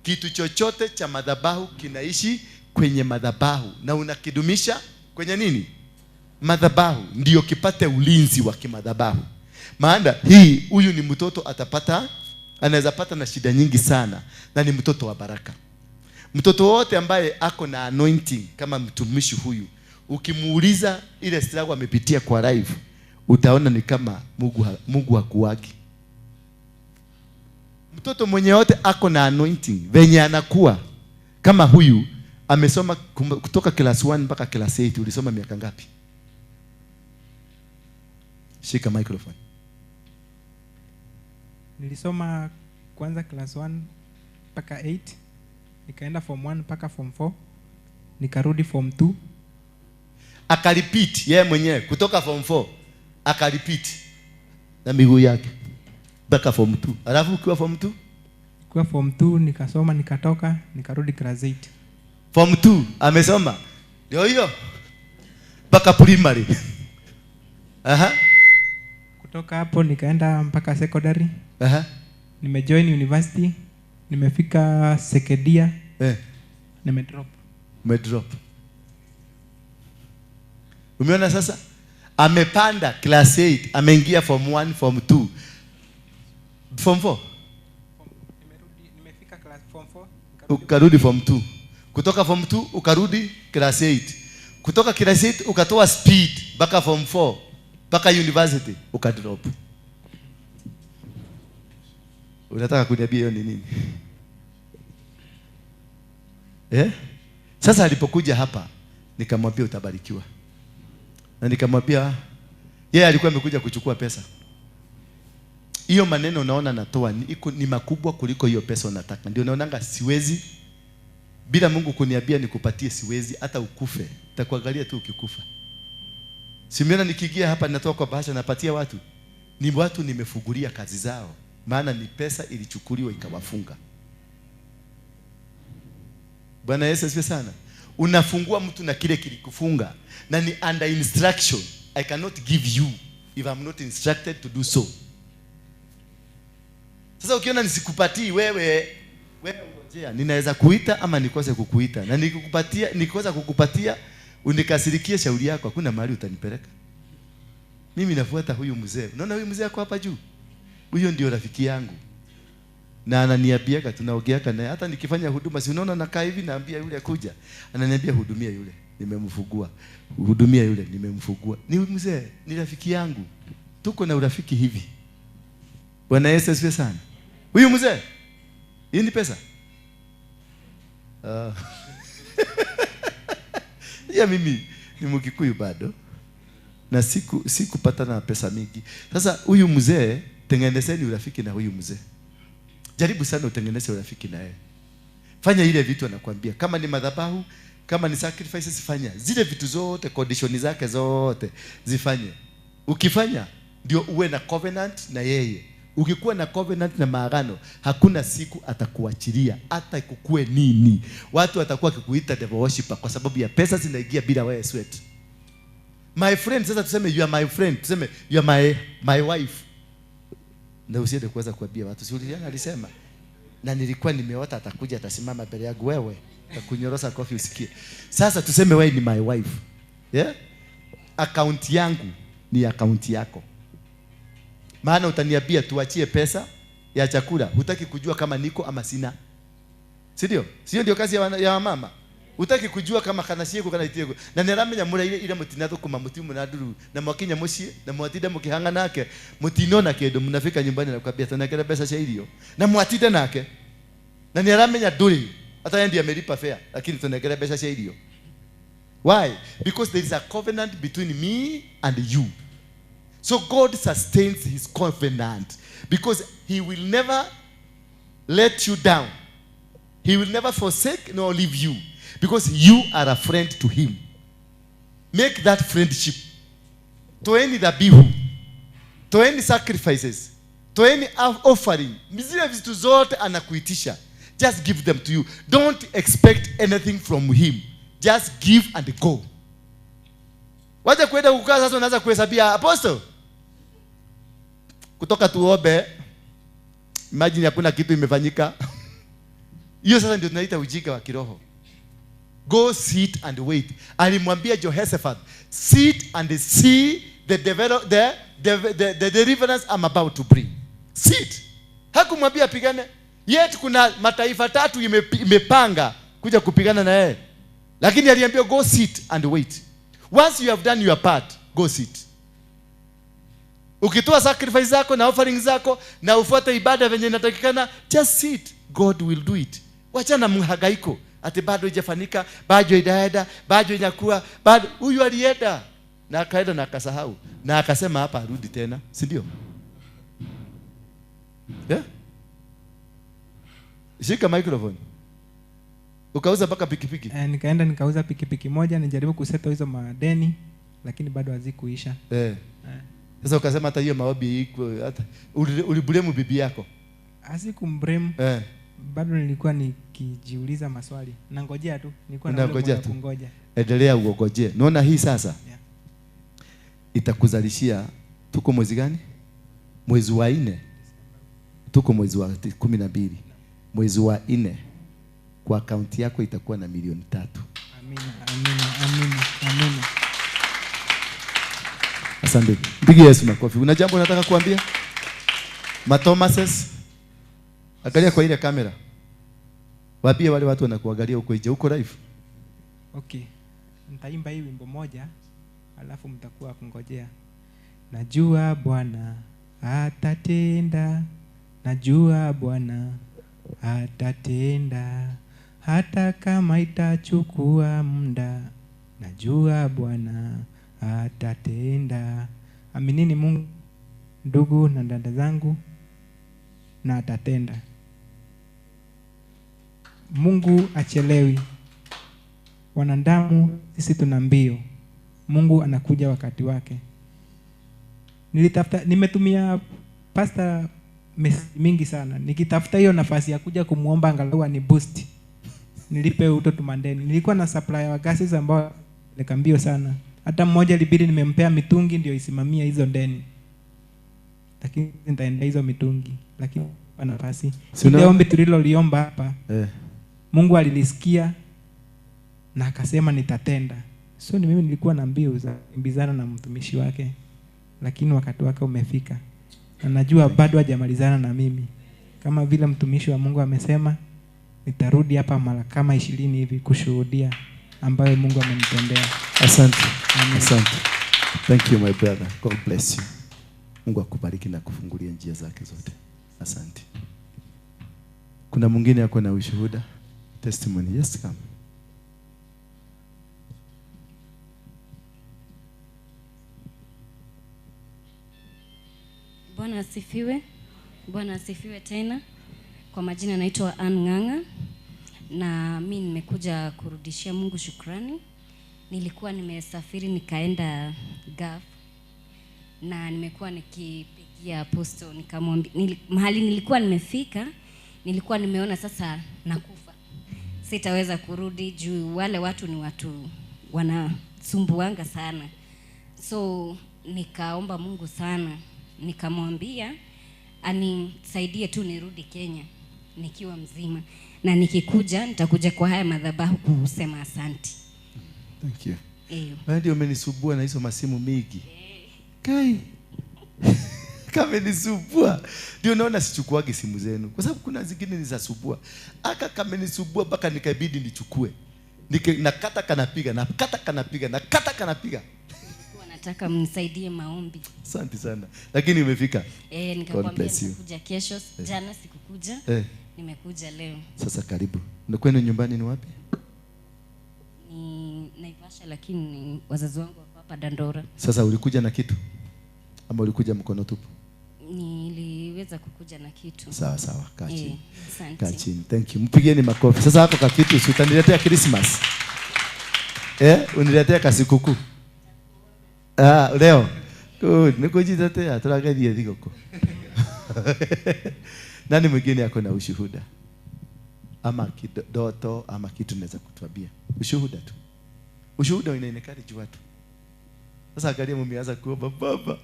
Kitu chochote cha madhabahu kinaishi kwenye madhabahu na unakidumisha kwenye nini? Madhabahu, ndio kipate ulinzi wa kimadhabahu. Maana hii huyu ni mtoto atapata, anaweza pata na shida nyingi sana, na ni mtoto wa baraka. Mtoto wote ambaye ako na anointing kama mtumishi huyu, ukimuuliza ile struggle amepitia kwa life, utaona ni kama Mungu hakuwaki. Mtoto mwenye wote ako na anointing venye anakuwa kama huyu amesoma kutoka class 1 mpaka class 8. Ulisoma miaka ngapi? Shika microphone. Nilisoma kwanza class 1 mpaka 8, nikaenda form 1 mpaka form 4, nikarudi form 2. Akarepeat yeye mwenyewe kutoka form 4, akarepeat na miguu yake mpaka form 2. Alafu ukiwa form 2? Kwa form 2 nikasoma, nikatoka, nikarudi class 8. Form 2 amesoma. Ndio hiyo. Mpaka primary. Aha. Kutoka hapo nikaenda mpaka secondary. Aha. Nimejoin university, nimefika second year. Nimedrop. Umedrop. Umeona sasa? Amepanda class 8, ameingia form 1, form 2. Form 4. Nimefika class form 4, ukarudi form 2. Kutoka form 2 ukarudi class 8. Kutoka class 8 ukatoa speed mpaka form 4, mpaka university ukadrop. Unataka kuniambia hiyo ni nini? Sasa alipokuja hapa nikamwambia utabarikiwa. Na nikamwambia yeye alikuwa amekuja kuchukua pesa. Hiyo maneno unaona natoa ni makubwa kuliko hiyo pesa unataka. Ndio naonanga siwezi bila Mungu kuniambia nikupatie, siwezi hata ukufe. Nitakuangalia tu ukikufa. Simeona nikiingia hapa natoa kwa bahasha napatia watu. Ni watu nimefugulia kazi zao. Maana ni pesa ilichukuliwa ikawafunga. Bwana Yesu asifiwe sana. Unafungua mtu na kile kilikufunga. Na ni under instruction. I cannot give you if I'm not instructed to do so. Sasa ukiona nisikupatii wewe ngojea, ninaweza kuita ama nikose kukuita. Na nikikupatia, nikosa kukupatia, unikasirikie shauri yako, hakuna mahali utanipeleka. Mimi nafuata huyu mzee. Unaona huyu mzee ako hapa juu? Huyo ndio rafiki yangu. Na ananiambiaga, tunaongeaga naye. Hata nikifanya huduma, si unaona nakaa hivi naambia yule akuja. Ananiambia hudumia yule, nimemfugua. Hudumia yule, nimemfugua. Ni mzee, ni rafiki yangu. Tuko na urafiki hivi. Bwana Yesu asifiwe sana. Huyu mzee, hii ni pesa. Ya mimi ni Mkikuyu bado. Na sikupata na pesa mingi. Sasa huyu mzee, tengenezeni urafiki na huyu mzee. Jaribu sana utengeneze urafiki na yeye. Fanya ile vitu anakuambia. Kama ni madhabahu, kama ni sacrifices, fanya. Zile vitu zote, condition zake zote zifanye. Ukifanya ndio uwe na covenant na yeye. Ukikuwa na covenant na maagano, hakuna siku atakuachilia hata kukue nini. Watu watakuwa wakikuita devil worshiper kwa sababu ya pesa zinaingia bila wewe sweat. My friend, sasa tuseme you are my friend, tuseme you are my wife. Na usiende kuanza kuambia watu, si uliona alisema? Na nilikuwa nimeota atakuja atasimama mbele yangu wewe, atakunyorosa kofi usikie. Sasa tuseme wewe ni my wife. Yeah? Account yangu ni account yako. Maana utaniambia tuachie pesa ya chakula, hutaki kujua kama niko ama sina. Si ndio? Sio ndio kazi ya mama? Hutaki kujua kama kana cieko kana itieko. Na niramenya mura ile ile mutinatho kuma mutimu na nduru na mwakinya mucie na mwatinda mukihanga nake mutinona kindu mnafika nyumbani na kwambia tunakera pesa cia irio na mwatinda nake. Na niramenya nduri hata yeye ndiye amelipa fare lakini tunakera pesa cia irio. Why? Because there is a covenant between me and you. So God sustains his covenant because he will never let you down. He will never forsake nor leave you because you are a friend to him. Make that friendship. Toeni dhabihu. Toeni sacrifices. Toeni offering. Zile vitu zote anakuitisha. Just give them to you. Don't expect anything from him. Just give and go. Wacha kwenda kukaa sasa unaanza kuhesabia apostle. Kutoka tuombe. Imagine hakuna kitu imefanyika. Hiyo sasa ndio tunaita ujinga wa kiroho. Go sit and wait. Alimwambia Jehoshaphat, sit and see the deliverance I'm about to bring. Sit. Hakumwambia pigane. Yet kuna mataifa tatu imepanga kuja kupigana na yeye. Lakini aliambia go sit and wait. Once you have done your part, go sit. Ukitoa sacrifice zako na offering zako na ufuate ibada venye inatakikana, just sit. God will do it. Wachana mhagaiko ati bado haijafanyika, bado idaenda, bado inakuwa, bado huyu alienda na akaenda na akasahau na akasema hapa arudi tena, si ndio? Yeah? Shika microphone. Ukauza mpaka pikipiki. Nikaenda nikauza pikipiki moja, nijaribu kuseto hizo madeni lakini bado hazikuisha. Sasa ukasema hata hiyo maombi iko hata uliblame bibi yako. Asikumblame. Bado nilikuwa nikijiuliza maswali. Nangojea tu. Nilikuwa Unangojea tu. Kungoja. Endelea uogojee. Naona hii sasa. Yeah. Itakuzalishia. Tuko mwezi gani? Mwezi wa 4. Tuko mwezi wa 12. Mwezi wa 4 kwa akaunti yako itakuwa na milioni 3. Amina, amina, amina, amina. Asante. Mpigie Yesu makofi. Una jambo unataka kuambia? Mathomases. Angalia kwa ile kamera. Waambie wale watu wanakuangalia huko nje, huko live. Okay. Nitaimba hii wimbo moja alafu mtakuwa kungojea. Najua Bwana atatenda. Najua Bwana atatenda, hata kama itachukua muda. Najua Bwana atatenda. Aminini Mungu, ndugu na dada zangu, na atatenda. Mungu achelewi. Wanadamu sisi tuna mbio. Mungu anakuja wakati wake. Nilitafuta, nimetumia pastor mingi sana nikitafuta hiyo nafasi ya kuja kumuomba angalau ni boost nilipe uto tumandeni. Nilikuwa na supplier wa gases ambao nikambio sana. Hata mmoja ilibidi nimempea mitungi ndio isimamie hizo ndeni. Lakini nitaenda hizo mitungi, lakini hapa nafasi. Ile ombi tuliloliomba hapa. Mungu alilisikia na akasema nitatenda. So ni mimi nilikuwa na mbio za kukimbizana na mtumishi wake, lakini wakati wake umefika. Na najua bado hajamalizana na mimi. Kama vile mtumishi wa Mungu amesema, nitarudi hapa mara kama 20 hivi kushuhudia ambayo Mungu amenitendea. Asante. Asante. Thank you my brother. God bless you. Mungu akubariki na kufungulia njia zake zote. Asante. Kuna mwingine yako na ushuhuda? Testimony. Yes, come. Bwana asifiwe. Bwana asifiwe tena. Kwa majina naitwa Ann Ng'ang'a na mimi nimekuja kurudishia Mungu shukrani. Nilikuwa nimesafiri nikaenda Gulf na nimekuwa nikipigia apostle nikamwambia mahali nilikuwa nimefika, nilikuwa nimeona sasa nakufa. Sitaweza kurudi juu wale watu ni watu wanasumbuanga sana. So nikaomba Mungu sana, nikamwambia anisaidie tu nirudi Kenya nikiwa mzima, na nikikuja nitakuja kwa haya madhabahu kusema asante. Thank you. Wewe ndio umenisumbua na hizo masimu mingi. Kai. Kama nisumbua. Ndio naona sichukuagi simu zenu kwa sababu kuna zingine ni za sumbua. Aka kama nisumbua mpaka nikabidi nichukue. Nakata kanapiga, nakata kanapiga, nakata kanapiga. Nataka mnisaidie maombi. Asante sana. Lakini umefika. Nikakwambia nitakuja kesho. Jana sikukuja. Nimekuja leo. Sasa karibu. Na kwenu nyumbani ni wapi? Ni Naivasha, lakini wazazi wangu wako hapa Dandora. Sasa ulikuja na kitu? Ama ulikuja mkono tupu? Niliweza kukuja na kitu. Sawa sawa, kaa chini. Kaa chini. Thank you. Mpigieni makofi. Sasa hako ka kitu si utaniletea Christmas. Uniletea kasikuku. Ah, leo. Good. Nikujitetea turagathie thigoko. Nani mwingine yako na ushuhuda? Ama kidoto ama kitu naweza kutuambia. Ushuhuda tu. Ushuhuda inaonekana juu watu. Sasa angalia mmeanza kuomba baba.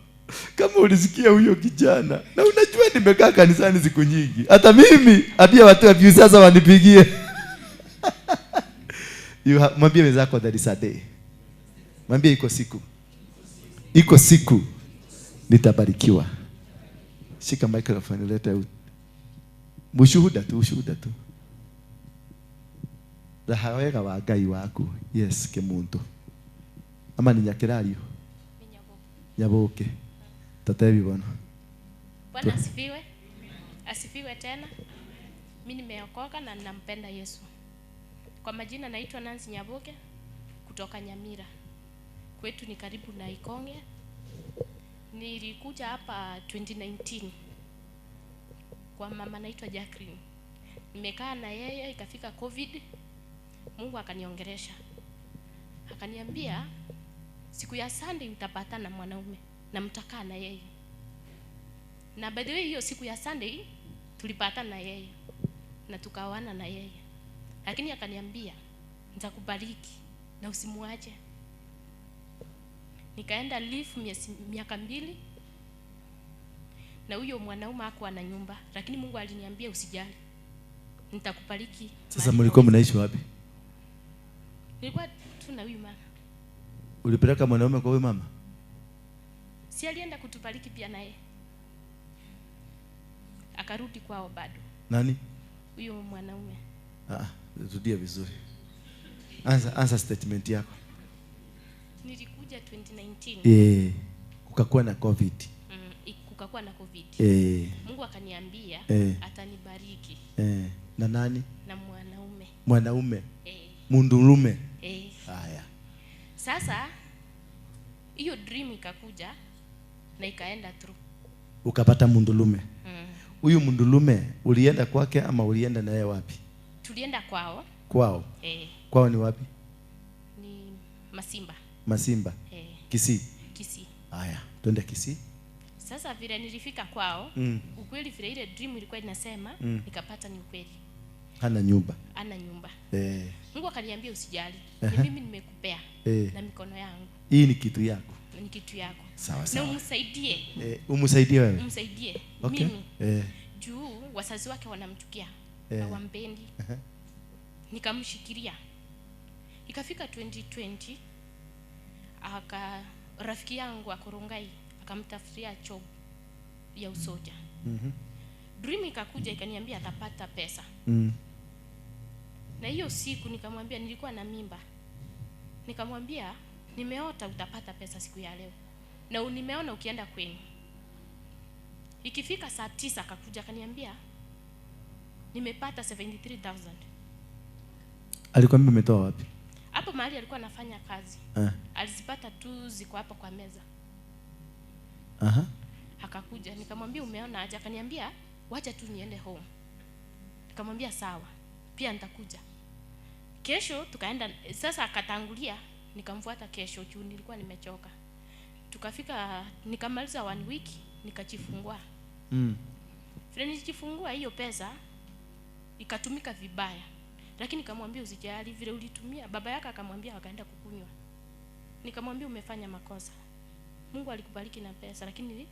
Kama ulisikia huyo kijana na unajua nimekaa kanisani siku nyingi. Hata mimi ambia watu wa view sasa wanipigie. You mwambie wenzako that is a day. Mwambie iko siku. Iko siku nitabarikiwa. Shika microphone leta ushuhuda tu, ushuhuda tu. Rahawega wa Ngai waku. Yes, kemuntu. Ama ni nyakirario. Nyaboke. Tatebi bwana. Bwana asifiwe. Asifiwe tena. Mimi nimeokoka na ninampenda Yesu. Kwa majina naitwa Nancy Nyaboke kutoka Nyamira. Kwetu ni karibu na Ikonge. Nilikuja hapa 2019 kwa mama naitwa Jacqueline. Nimekaa na yeye ikafika COVID. Mungu akaniongeresha. Akaniambia siku ya Sunday utapatana na mwanaume na mtakaa na yeye. Na by the way hiyo siku ya Sunday tulipatana na yeye. Na tukaoana na yeye. Lakini akaniambia nitakubariki na usimuache. Nikaenda leave miaka 2. Na huyo mwanaume hakuwa na nyumba, lakini Mungu aliniambia usijali, nitakubariki. Sasa mlikuwa mnaishi wapi? Nilikuwa tu na huyu mama. Ulipeleka mwanaume kwa huyu mama? Si alienda kutubariki pia naye. Akarudi kwao bado. Nani? Huyo mwanaume. Rudia vizuri. Anza statement yako. Nilikuja 2019. Kukakuwa na COVID. Kukakuwa na COVID. Mungu akaniambia atanibariki. Na nani? Na mwanaume. Mwanaume. Mundurume. Haya. Sasa hiyo dream ikakuja na ikaenda through. Ukapata mundulume. Huyu mundulume ulienda kwake ama ulienda naye wapi? Tulienda kwao. Kwao? Kwao ni wapi? Ni Masimba. Masimba. Kisii. Kisii. Haya, twende Kisii. Sasa vile nilifika kwao, ukweli vile ile dream ilikuwa inasema, nikapata ni ukweli. Hana nyumba. Hana nyumba. Mungu akaniambia usijali. Ni mimi nimekupea na mikono yangu. Hii ni kitu yako. Ni kitu yako. Sawa sawa. Na umsaidie. Umsaidie wewe. Umsaidie. Okay. Mimi. Juu wazazi wake wanamchukia. Hawampendi. Nikamshikilia. Ikafika 2020 aka rafiki yangu akorungai akamtafutia job ya usoja. Dream ikakuja ikaniambia atapata pesa. Na hiyo siku nikamwambia, nilikuwa na mimba. Nikamwambia nimeota utapata pesa siku ya leo. Na nimeona ukienda kwenu. Ikifika saa 9 akakuja akaniambia nimepata 73,000. Alikuwa ametoa wapi? Hapo mahali alikuwa anafanya kazi. Alizipata tu ziko hapo kwa meza. Akakuja nikamwambia umeona aje? Akaniambia wacha tu niende home. Nikamwambia sawa, pia nitakuja. Kesho tukaenda. Sasa akatangulia, nikamfuata kesho juu nilikuwa nimechoka. Tukafika, nikamaliza 1 week nikajifungua. Vile nilijifungua hiyo pesa ikatumika vibaya. Lakini nikamwambia usijali vile ulitumia. Baba yake akamwambia wakaenda kukunywa. Nikamwambia umefanya makosa. Mungu alikubariki na pesa, lakini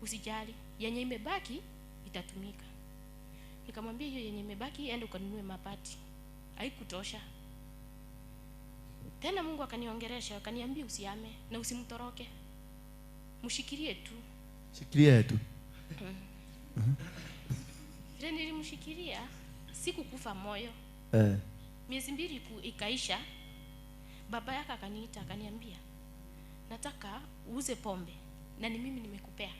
usijali, yenye imebaki itatumika. Nikamwambia hiyo yenye imebaki ende ukanunue mabati. Haikutosha. Tena Mungu akaniongeresha, akaniambia usihame na usimtoroke. Mshikilie tu. Shikilia tu. Vile nilimshikilia sikukufa moyo. Miezi 2 ikaisha. Baba yake akaniita akaniambia nataka uuze pombe na ni mimi nimekupea.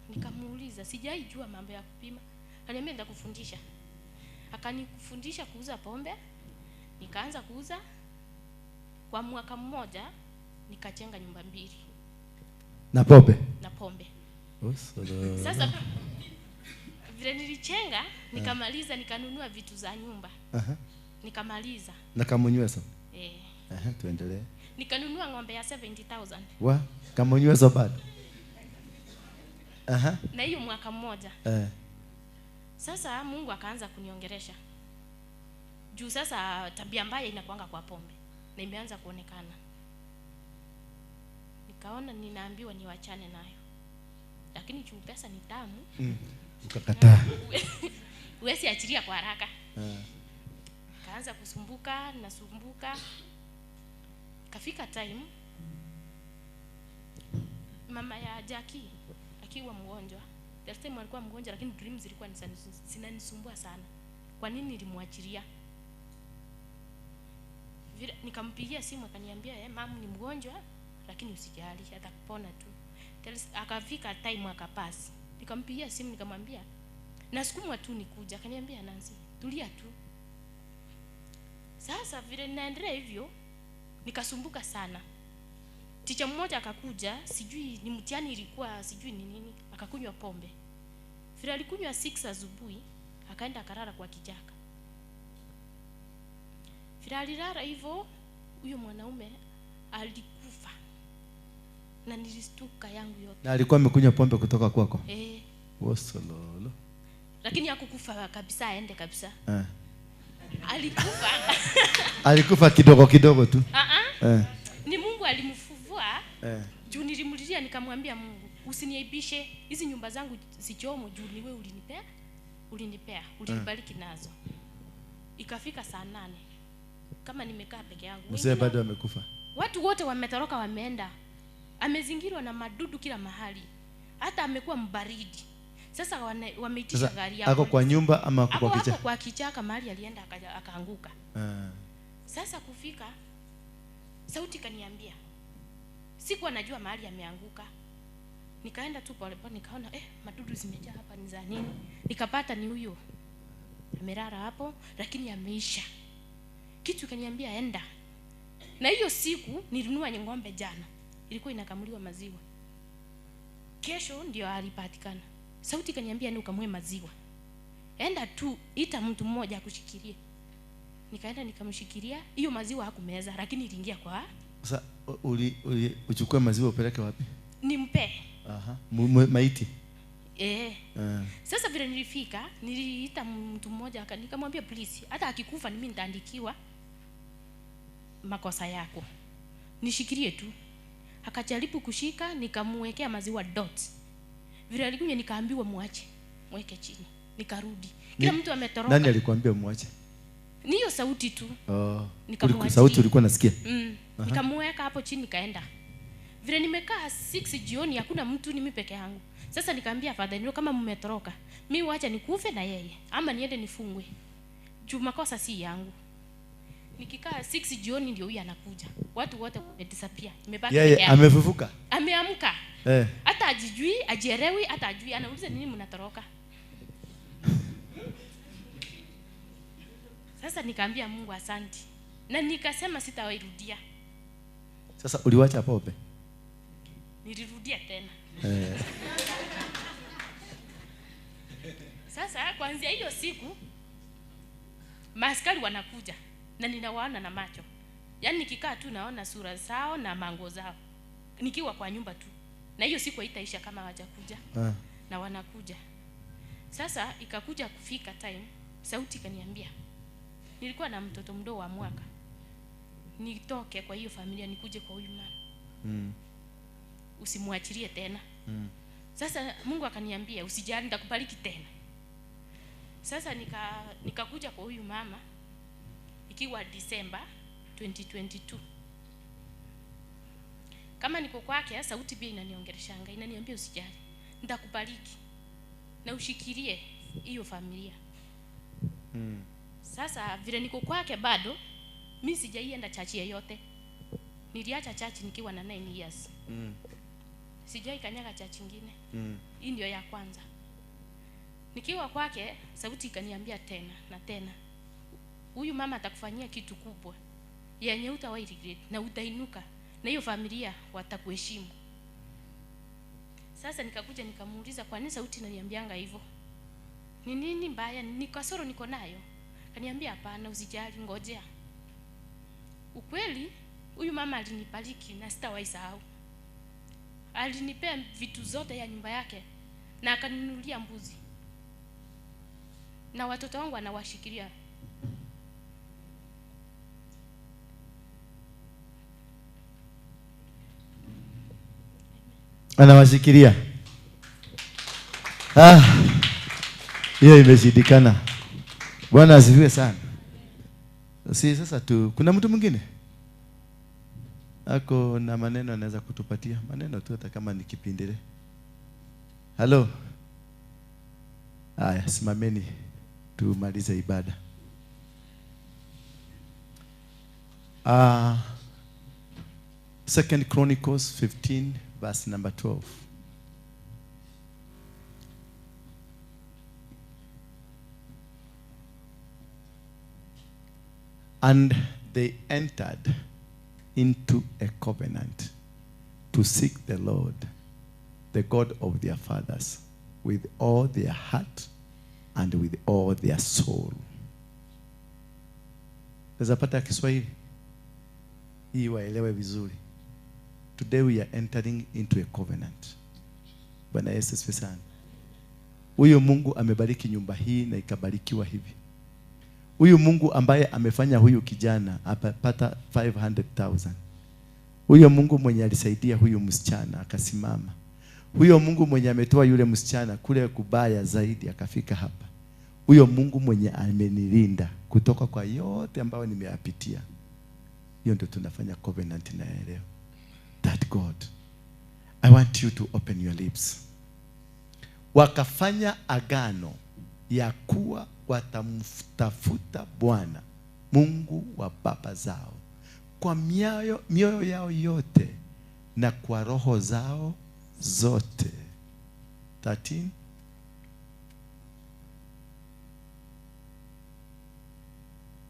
Nikamuuliza sijaijua mambo ya kupima. Akaniambia nitakufundisha. Akanifundisha kuuza pombe. Nikaanza kuuza. Kwa mwaka mmoja nikajenga nyumba 2. Na pombe? Na pombe. Sasa vile nilichenga nikamaliza nikanunua vitu za nyumba. Nikamaliza. Na kamunyweso? Tuendelee. Nikanunua ng'ombe ya 70,000. Wa, kamunyweso bado. Na hiyo mwaka mmoja. Sasa Mungu akaanza kuniongeresha. Juu sasa tabia mbaya inakuanga kwa pombe na imeanza kuonekana. Nikaona ninaambiwa niwachane nayo. Lakini juu pesa ni tamu. Ukakataa. Huwezi achilia kwa haraka. Kaanza kusumbuka, nasumbuka. Kafika time mama ya Jackie akiwa mgonjwa. That time alikuwa mgonjwa, lakini dreams zilikuwa zinanisumbua sana. Kwa nini nilimwachilia? Nikampigia simu akaniambia mamu ni mgonjwa lakini usijali atakupona tu. Akafika time akapass. Nikampigia simu nikamwambia nasukumwa tu nikuja. Akaniambia Nancy tulia tu. Sasa vile ninaendelea hivyo nikasumbuka sana. Ticha mmoja akakuja, sijui ni mtihani ilikuwa sijui ni nini, akakunywa pombe. Vile alikunywa 6 asubuhi, akaenda akarara kwa kichaka. Vile alilala hivyo, huyo mwanaume alikufa. Na nilistuka yangu yote. Na alikuwa amekunywa pombe kutoka kwako? Wosololo. Lakini hakukufa kabisa, aende kabisa. Alikufa. Alikufa kidogo kidogo tu. Ni Mungu alimfufua. Juu nilimlilia nikamwambia Mungu, usiniaibishe, hizi nyumba zangu sichomo juu ni wewe ulinipea, ulinibariki nazo. Ikafika saa 8 kama nimekaa peke yangu. Mzee bado amekufa. Watu wote wametoroka wameenda. Amezingirwa na madudu kila mahali. Hata amekuwa mbaridi. Sasa wameitisha gari yao. Ako kwa nyumba ama ako kwa kichaka? Ako kwa kichaka mahali alienda akaanguka. Sasa kufika sauti kaniambia. Sikuwa najua mahali ameanguka. Nikaenda tu pole pole nikaona madudu zimejaa hapa ni za nini? Nikapata ni huyo. Amelala hapo lakini ameisha. Kitu kaniambia enda. Na hiyo siku nilinunua ng'ombe jana. Ilikuwa inakamuliwa maziwa. Kesho ndio alipatikana. Sauti kaniambia ni ukamue maziwa. Enda tu ita mtu mmoja akushikilie. Nikaenda nikamshikilia, hiyo maziwa hakumeza lakini iliingia kwa. Sasa uchukue maziwa upeleke wapi? Nimpe. Aha. Maiti. Sasa vile nilifika, niliita mtu mmoja nikamwambia please, hata akikufa mimi nitaandikiwa makosa yako. Nishikilie tu. Akajaribu kushika, nikamwekea maziwa dot. Vile alikuja nikaambiwa muache, mweke chini. Nikarudi. Kila mtu ametoroka. Nani alikwambia muache? Ni hiyo sauti tu. Oh. Sauti ulikuwa unasikia? Nikamweka hapo chini nikaenda. Vile nimekaa 6 jioni hakuna mtu, ni mimi peke yangu. Sasa nikaambia father ndio kama mmetoroka, mimi waacha nikufe na yeye ama niende nifungwe. Juu makosa si yangu. Nikikaa 6 jioni ndio huyu anakuja. Watu wote wamedisappear. Nimebaki peke yangu. Amefufuka. Ameamka. Hata ajijui, ajielewi, hata ajui. Anauliza nini mnatoroka? Sasa nikaambia Mungu asante. Na nikasema sitawairudia. Sasa uliwacha pombe? Nilirudia tena. Sasa kuanzia hiyo siku maaskari wanakuja na ninawaona na macho. Yaani nikikaa tu naona sura zao na mango zao. Nikiwa kwa nyumba tu. Na hiyo siku haitaisha kama hawajakuja. Na wanakuja. Sasa ikakuja kufika time sauti kaniambia. Nilikuwa na mtoto mdogo wa mwaka. Nitoke kwa hiyo familia nikuje kwa huyu mama. Usimwachilie tena. Sasa Mungu akaniambia usijali nitakubariki tena. Sasa nikakuja kwa huyu mama ikiwa December 2022. Kama niko kwake sauti pia inaniongeleshanga, inaniambia usijali nitakubariki na ushikilie hiyo familia. Sasa vile niko kwake bado mimi sijaienda church yoyote. Niliacha church nikiwa na 9 years. Sijai kanyaga church nyingine. Hii ndio ya kwanza. Nikiwa kwake sauti ikaniambia tena na tena, huyu mama atakufanyia kitu kubwa yenye hutawahi regret na utainuka na hiyo familia watakuheshimu. Sasa nikakuja nikamuuliza kwa nini sauti inaniambianga hivyo? Ni nini mbaya? Ni kasoro niko nayo? Kaniambia hapana, usijali, ngojea. Ukweli huyu mama alinibariki na sitawahi sahau. Alinipea vitu zote ya nyumba yake na akaninunulia mbuzi. Na watoto wangu anawashikilia. Anawashikilia. Hiyo imeshindikana. Bwana asifiwe sana. Si sasa tu kuna mtu mwingine ako na maneno anaweza kutupatia maneno tu hata kama ni kipindile. Hello. Haya, simameni tumalize ibada. Second Chronicles 15 verse number 12. And they entered into a covenant to seek the Lord, the God of their fathers, with all their heart and with all their soul. Naweza Kiswahili hii waelewe vizuri. Today we are entering into a covenant. Bwana Yesu asifiwe sana. Huyu Mungu amebariki nyumba hii na ikabarikiwa hivi. Huyu Mungu ambaye amefanya huyu kijana apapata 500,000. Huyo Mungu mwenye alisaidia huyu msichana akasimama. Huyo Mungu mwenye ametoa yule msichana kule kubaya zaidi akafika hapa. Huyo Mungu mwenye amenilinda kutoka kwa yote ambayo nimeyapitia. Hiyo ndio tunafanya covenant na leo. That God, I want you to open your lips. Wakafanya agano ya kuwa watamtafuta Bwana Mungu wa baba zao kwa mioyo yao yote na kwa roho zao zote. 13.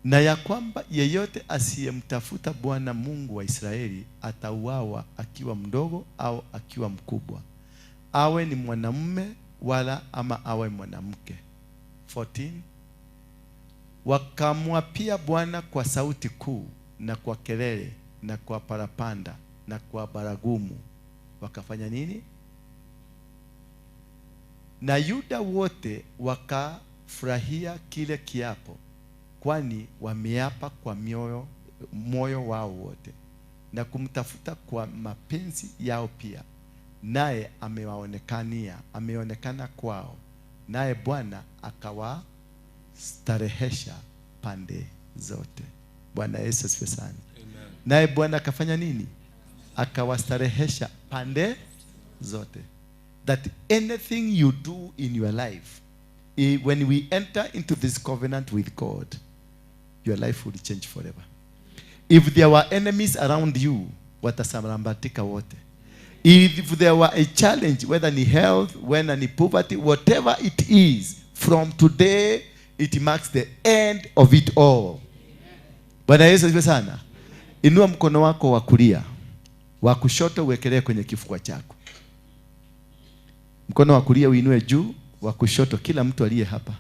Na ya kwamba yeyote asiyemtafuta Bwana Mungu wa Israeli atauawa akiwa mdogo au akiwa mkubwa, awe ni mwanamume wala ama awe mwanamke. 14. Wakamwapia Bwana kwa sauti kuu na kwa kelele na kwa parapanda na kwa baragumu. Wakafanya nini? Na Yuda wote wakafurahia kile kiapo, kwani wameapa kwa moyo wao wote na kumtafuta kwa mapenzi yao pia, naye ameonekana kwao, naye Bwana akawastarehesha pande zote. Bwana Yesu asifiwe sana. Naye Bwana akafanya nini? Akawastarehesha pande zote. That anything you do in your life, when we enter into this covenant with God, your life will change forever. If there were enemies around you, watasambatika wote. If there were a challenge, whether ni health, whether ni poverty, whatever it is, from today, it marks the end of it all. Bwana Yesu asifiwe sana. Inua mkono wako wa kulia, wa kushoto uwekelee kwenye kifua chako. Mkono wa kulia uinue juu, wa kushoto, kila mtu aliye hapa.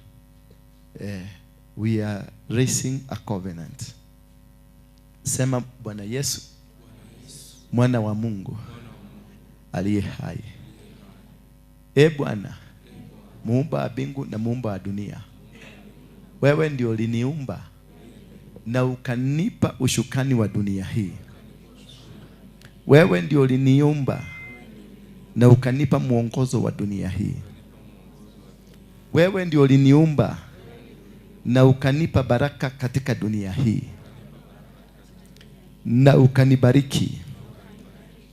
We are raising a covenant. Sema, Bwana Yesu, Mwana wa Mungu aliye hai. E Bwana, muumba wa mbingu na muumba wa dunia, wewe ndio uliniumba na ukanipa ushukani wa dunia hii. Wewe ndio uliniumba na ukanipa mwongozo wa dunia hii. Wewe ndio uliniumba na ukanipa baraka katika dunia hii, na ukanibariki,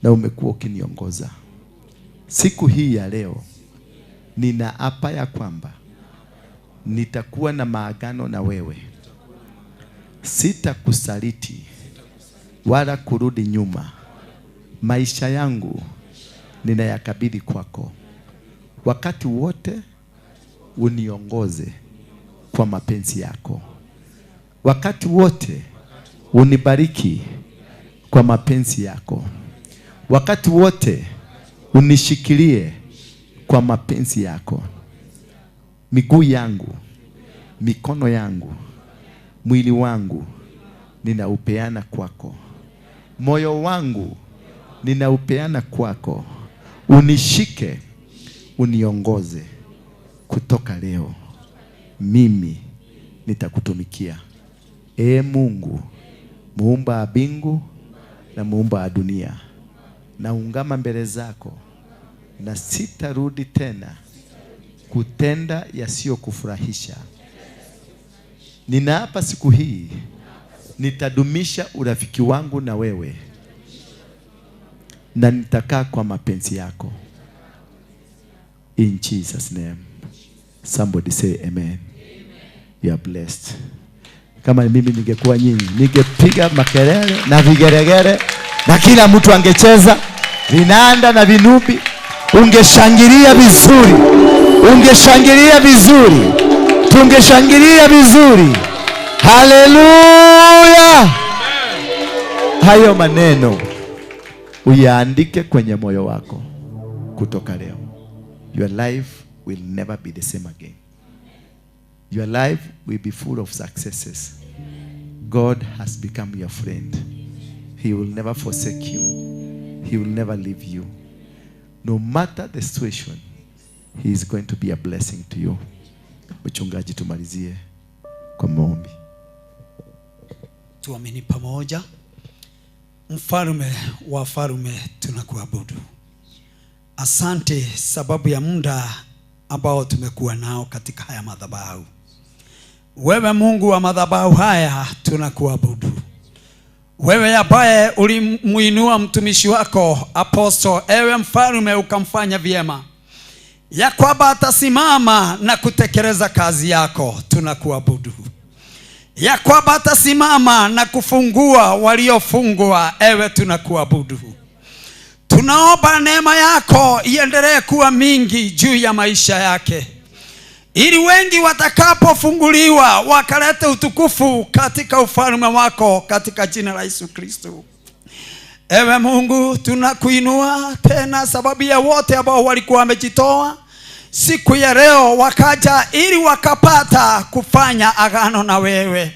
na umekuwa ukiniongoza. Siku hii ya leo ninaapa ya kwamba nitakuwa na maagano na wewe. Sitakusaliti wala kurudi nyuma. Maisha yangu ninayakabidhi kwako. Wakati wote uniongoze kwa mapenzi yako. Wakati wote unibariki kwa mapenzi yako. Wakati wote unishikilie kwa mapenzi yako. Miguu yangu, mikono yangu, mwili wangu ninaupeana kwako. Moyo wangu ninaupeana kwako. Unishike, uniongoze. Kutoka leo mimi nitakutumikia. Ee Mungu, muumba wa mbingu na muumba wa dunia, naungama mbele zako na sitarudi tena kutenda yasiyokufurahisha. Ninaapa siku hii nitadumisha urafiki wangu na wewe, na nitakaa kwa mapenzi yako. In Jesus name. Somebody say amen. You are blessed. Kama mimi ningekuwa nyinyi, ningepiga makelele na vigeregere, na kila mtu angecheza vinanda na vinubi. Ungeshangilia vizuri, ungeshangilia vizuri, tungeshangilia vizuri. Haleluya! Hayo maneno uyaandike kwenye moyo wako kutoka leo. Your life will never be the same again. Your life will be full of successes. God has become your friend. He will never forsake you. He will never leave you. No matter the situation, He is going to be a blessing to you. Mchungaji, tumalizie kwa maombi. Tuamini pamoja. Mfalme wa falme, tunakuabudu. Asante sababu ya muda ambao tumekuwa nao katika haya madhabahu. Wewe Mungu wa madhabahu haya, tunakuabudu. Wewe ambaye ulimuinua mtumishi wako Apostle, ewe mfalme, ukamfanya vyema ya kwamba atasimama na kutekeleza kazi yako, tunakuabudu. Ya kwamba atasimama na kufungua waliofungwa, ewe tunakuabudu. Tunaomba neema yako iendelee kuwa mingi juu ya maisha yake, ili wengi watakapofunguliwa wakalete utukufu katika ufalme wako, katika jina la Yesu Kristo. Ewe Mungu, tunakuinua tena sababu ya wote ambao walikuwa wamejitoa siku ya leo, wakaja ili wakapata kufanya agano na wewe.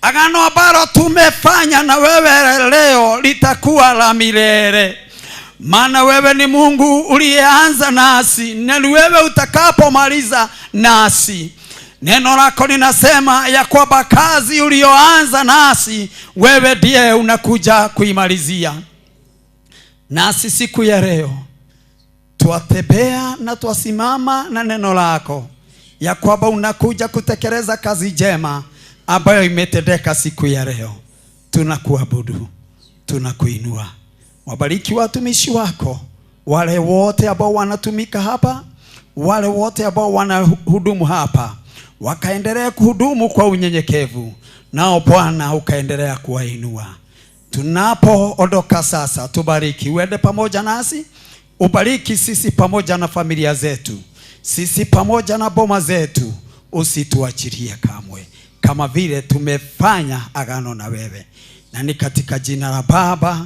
Agano ambalo tumefanya na wewe leo litakuwa la milele. Maana wewe ni Mungu uliyeanza nasi, na ni wewe utakapomaliza nasi. Neno lako linasema ya kwamba kazi uliyoanza nasi, wewe ndiye unakuja kuimalizia. Nasi siku ya leo twatembea na twasimama na neno lako ya kwamba unakuja kutekeleza kazi njema ambayo imetendeka siku ya leo. Tunakuabudu, tunakuinua. Wabariki watumishi wako, wale wote ambao wanatumika hapa, wale wote ambao wanahudumu hapa, wakaendelea kuhudumu kwa unyenyekevu, nao Bwana ukaendelea kuwainua. Tunapoondoka sasa, tubariki, uende pamoja nasi, ubariki sisi pamoja na familia zetu, sisi pamoja na boma zetu, usituachilie kamwe, kama vile tumefanya agano na wewe. Na ni katika jina la Baba,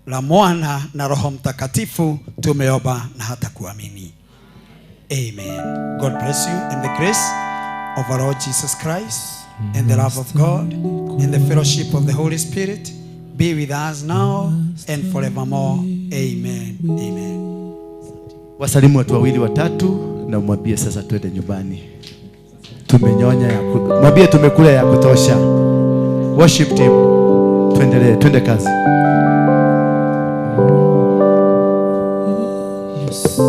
la Mwana na Roho Mtakatifu tumeomba na hata kuamini. Amen. God bless you in the grace of our Lord Jesus Christ and the love of God and the fellowship of the Holy Spirit be with us now and forevermore. Amen. Amen. Wasalimu watu wawili watatu na umwambie sasa twende nyumbani. Tumenyonya ya mwambie tumekula ya kutosha. Worship team, tuendelee, twende kazi. Yes.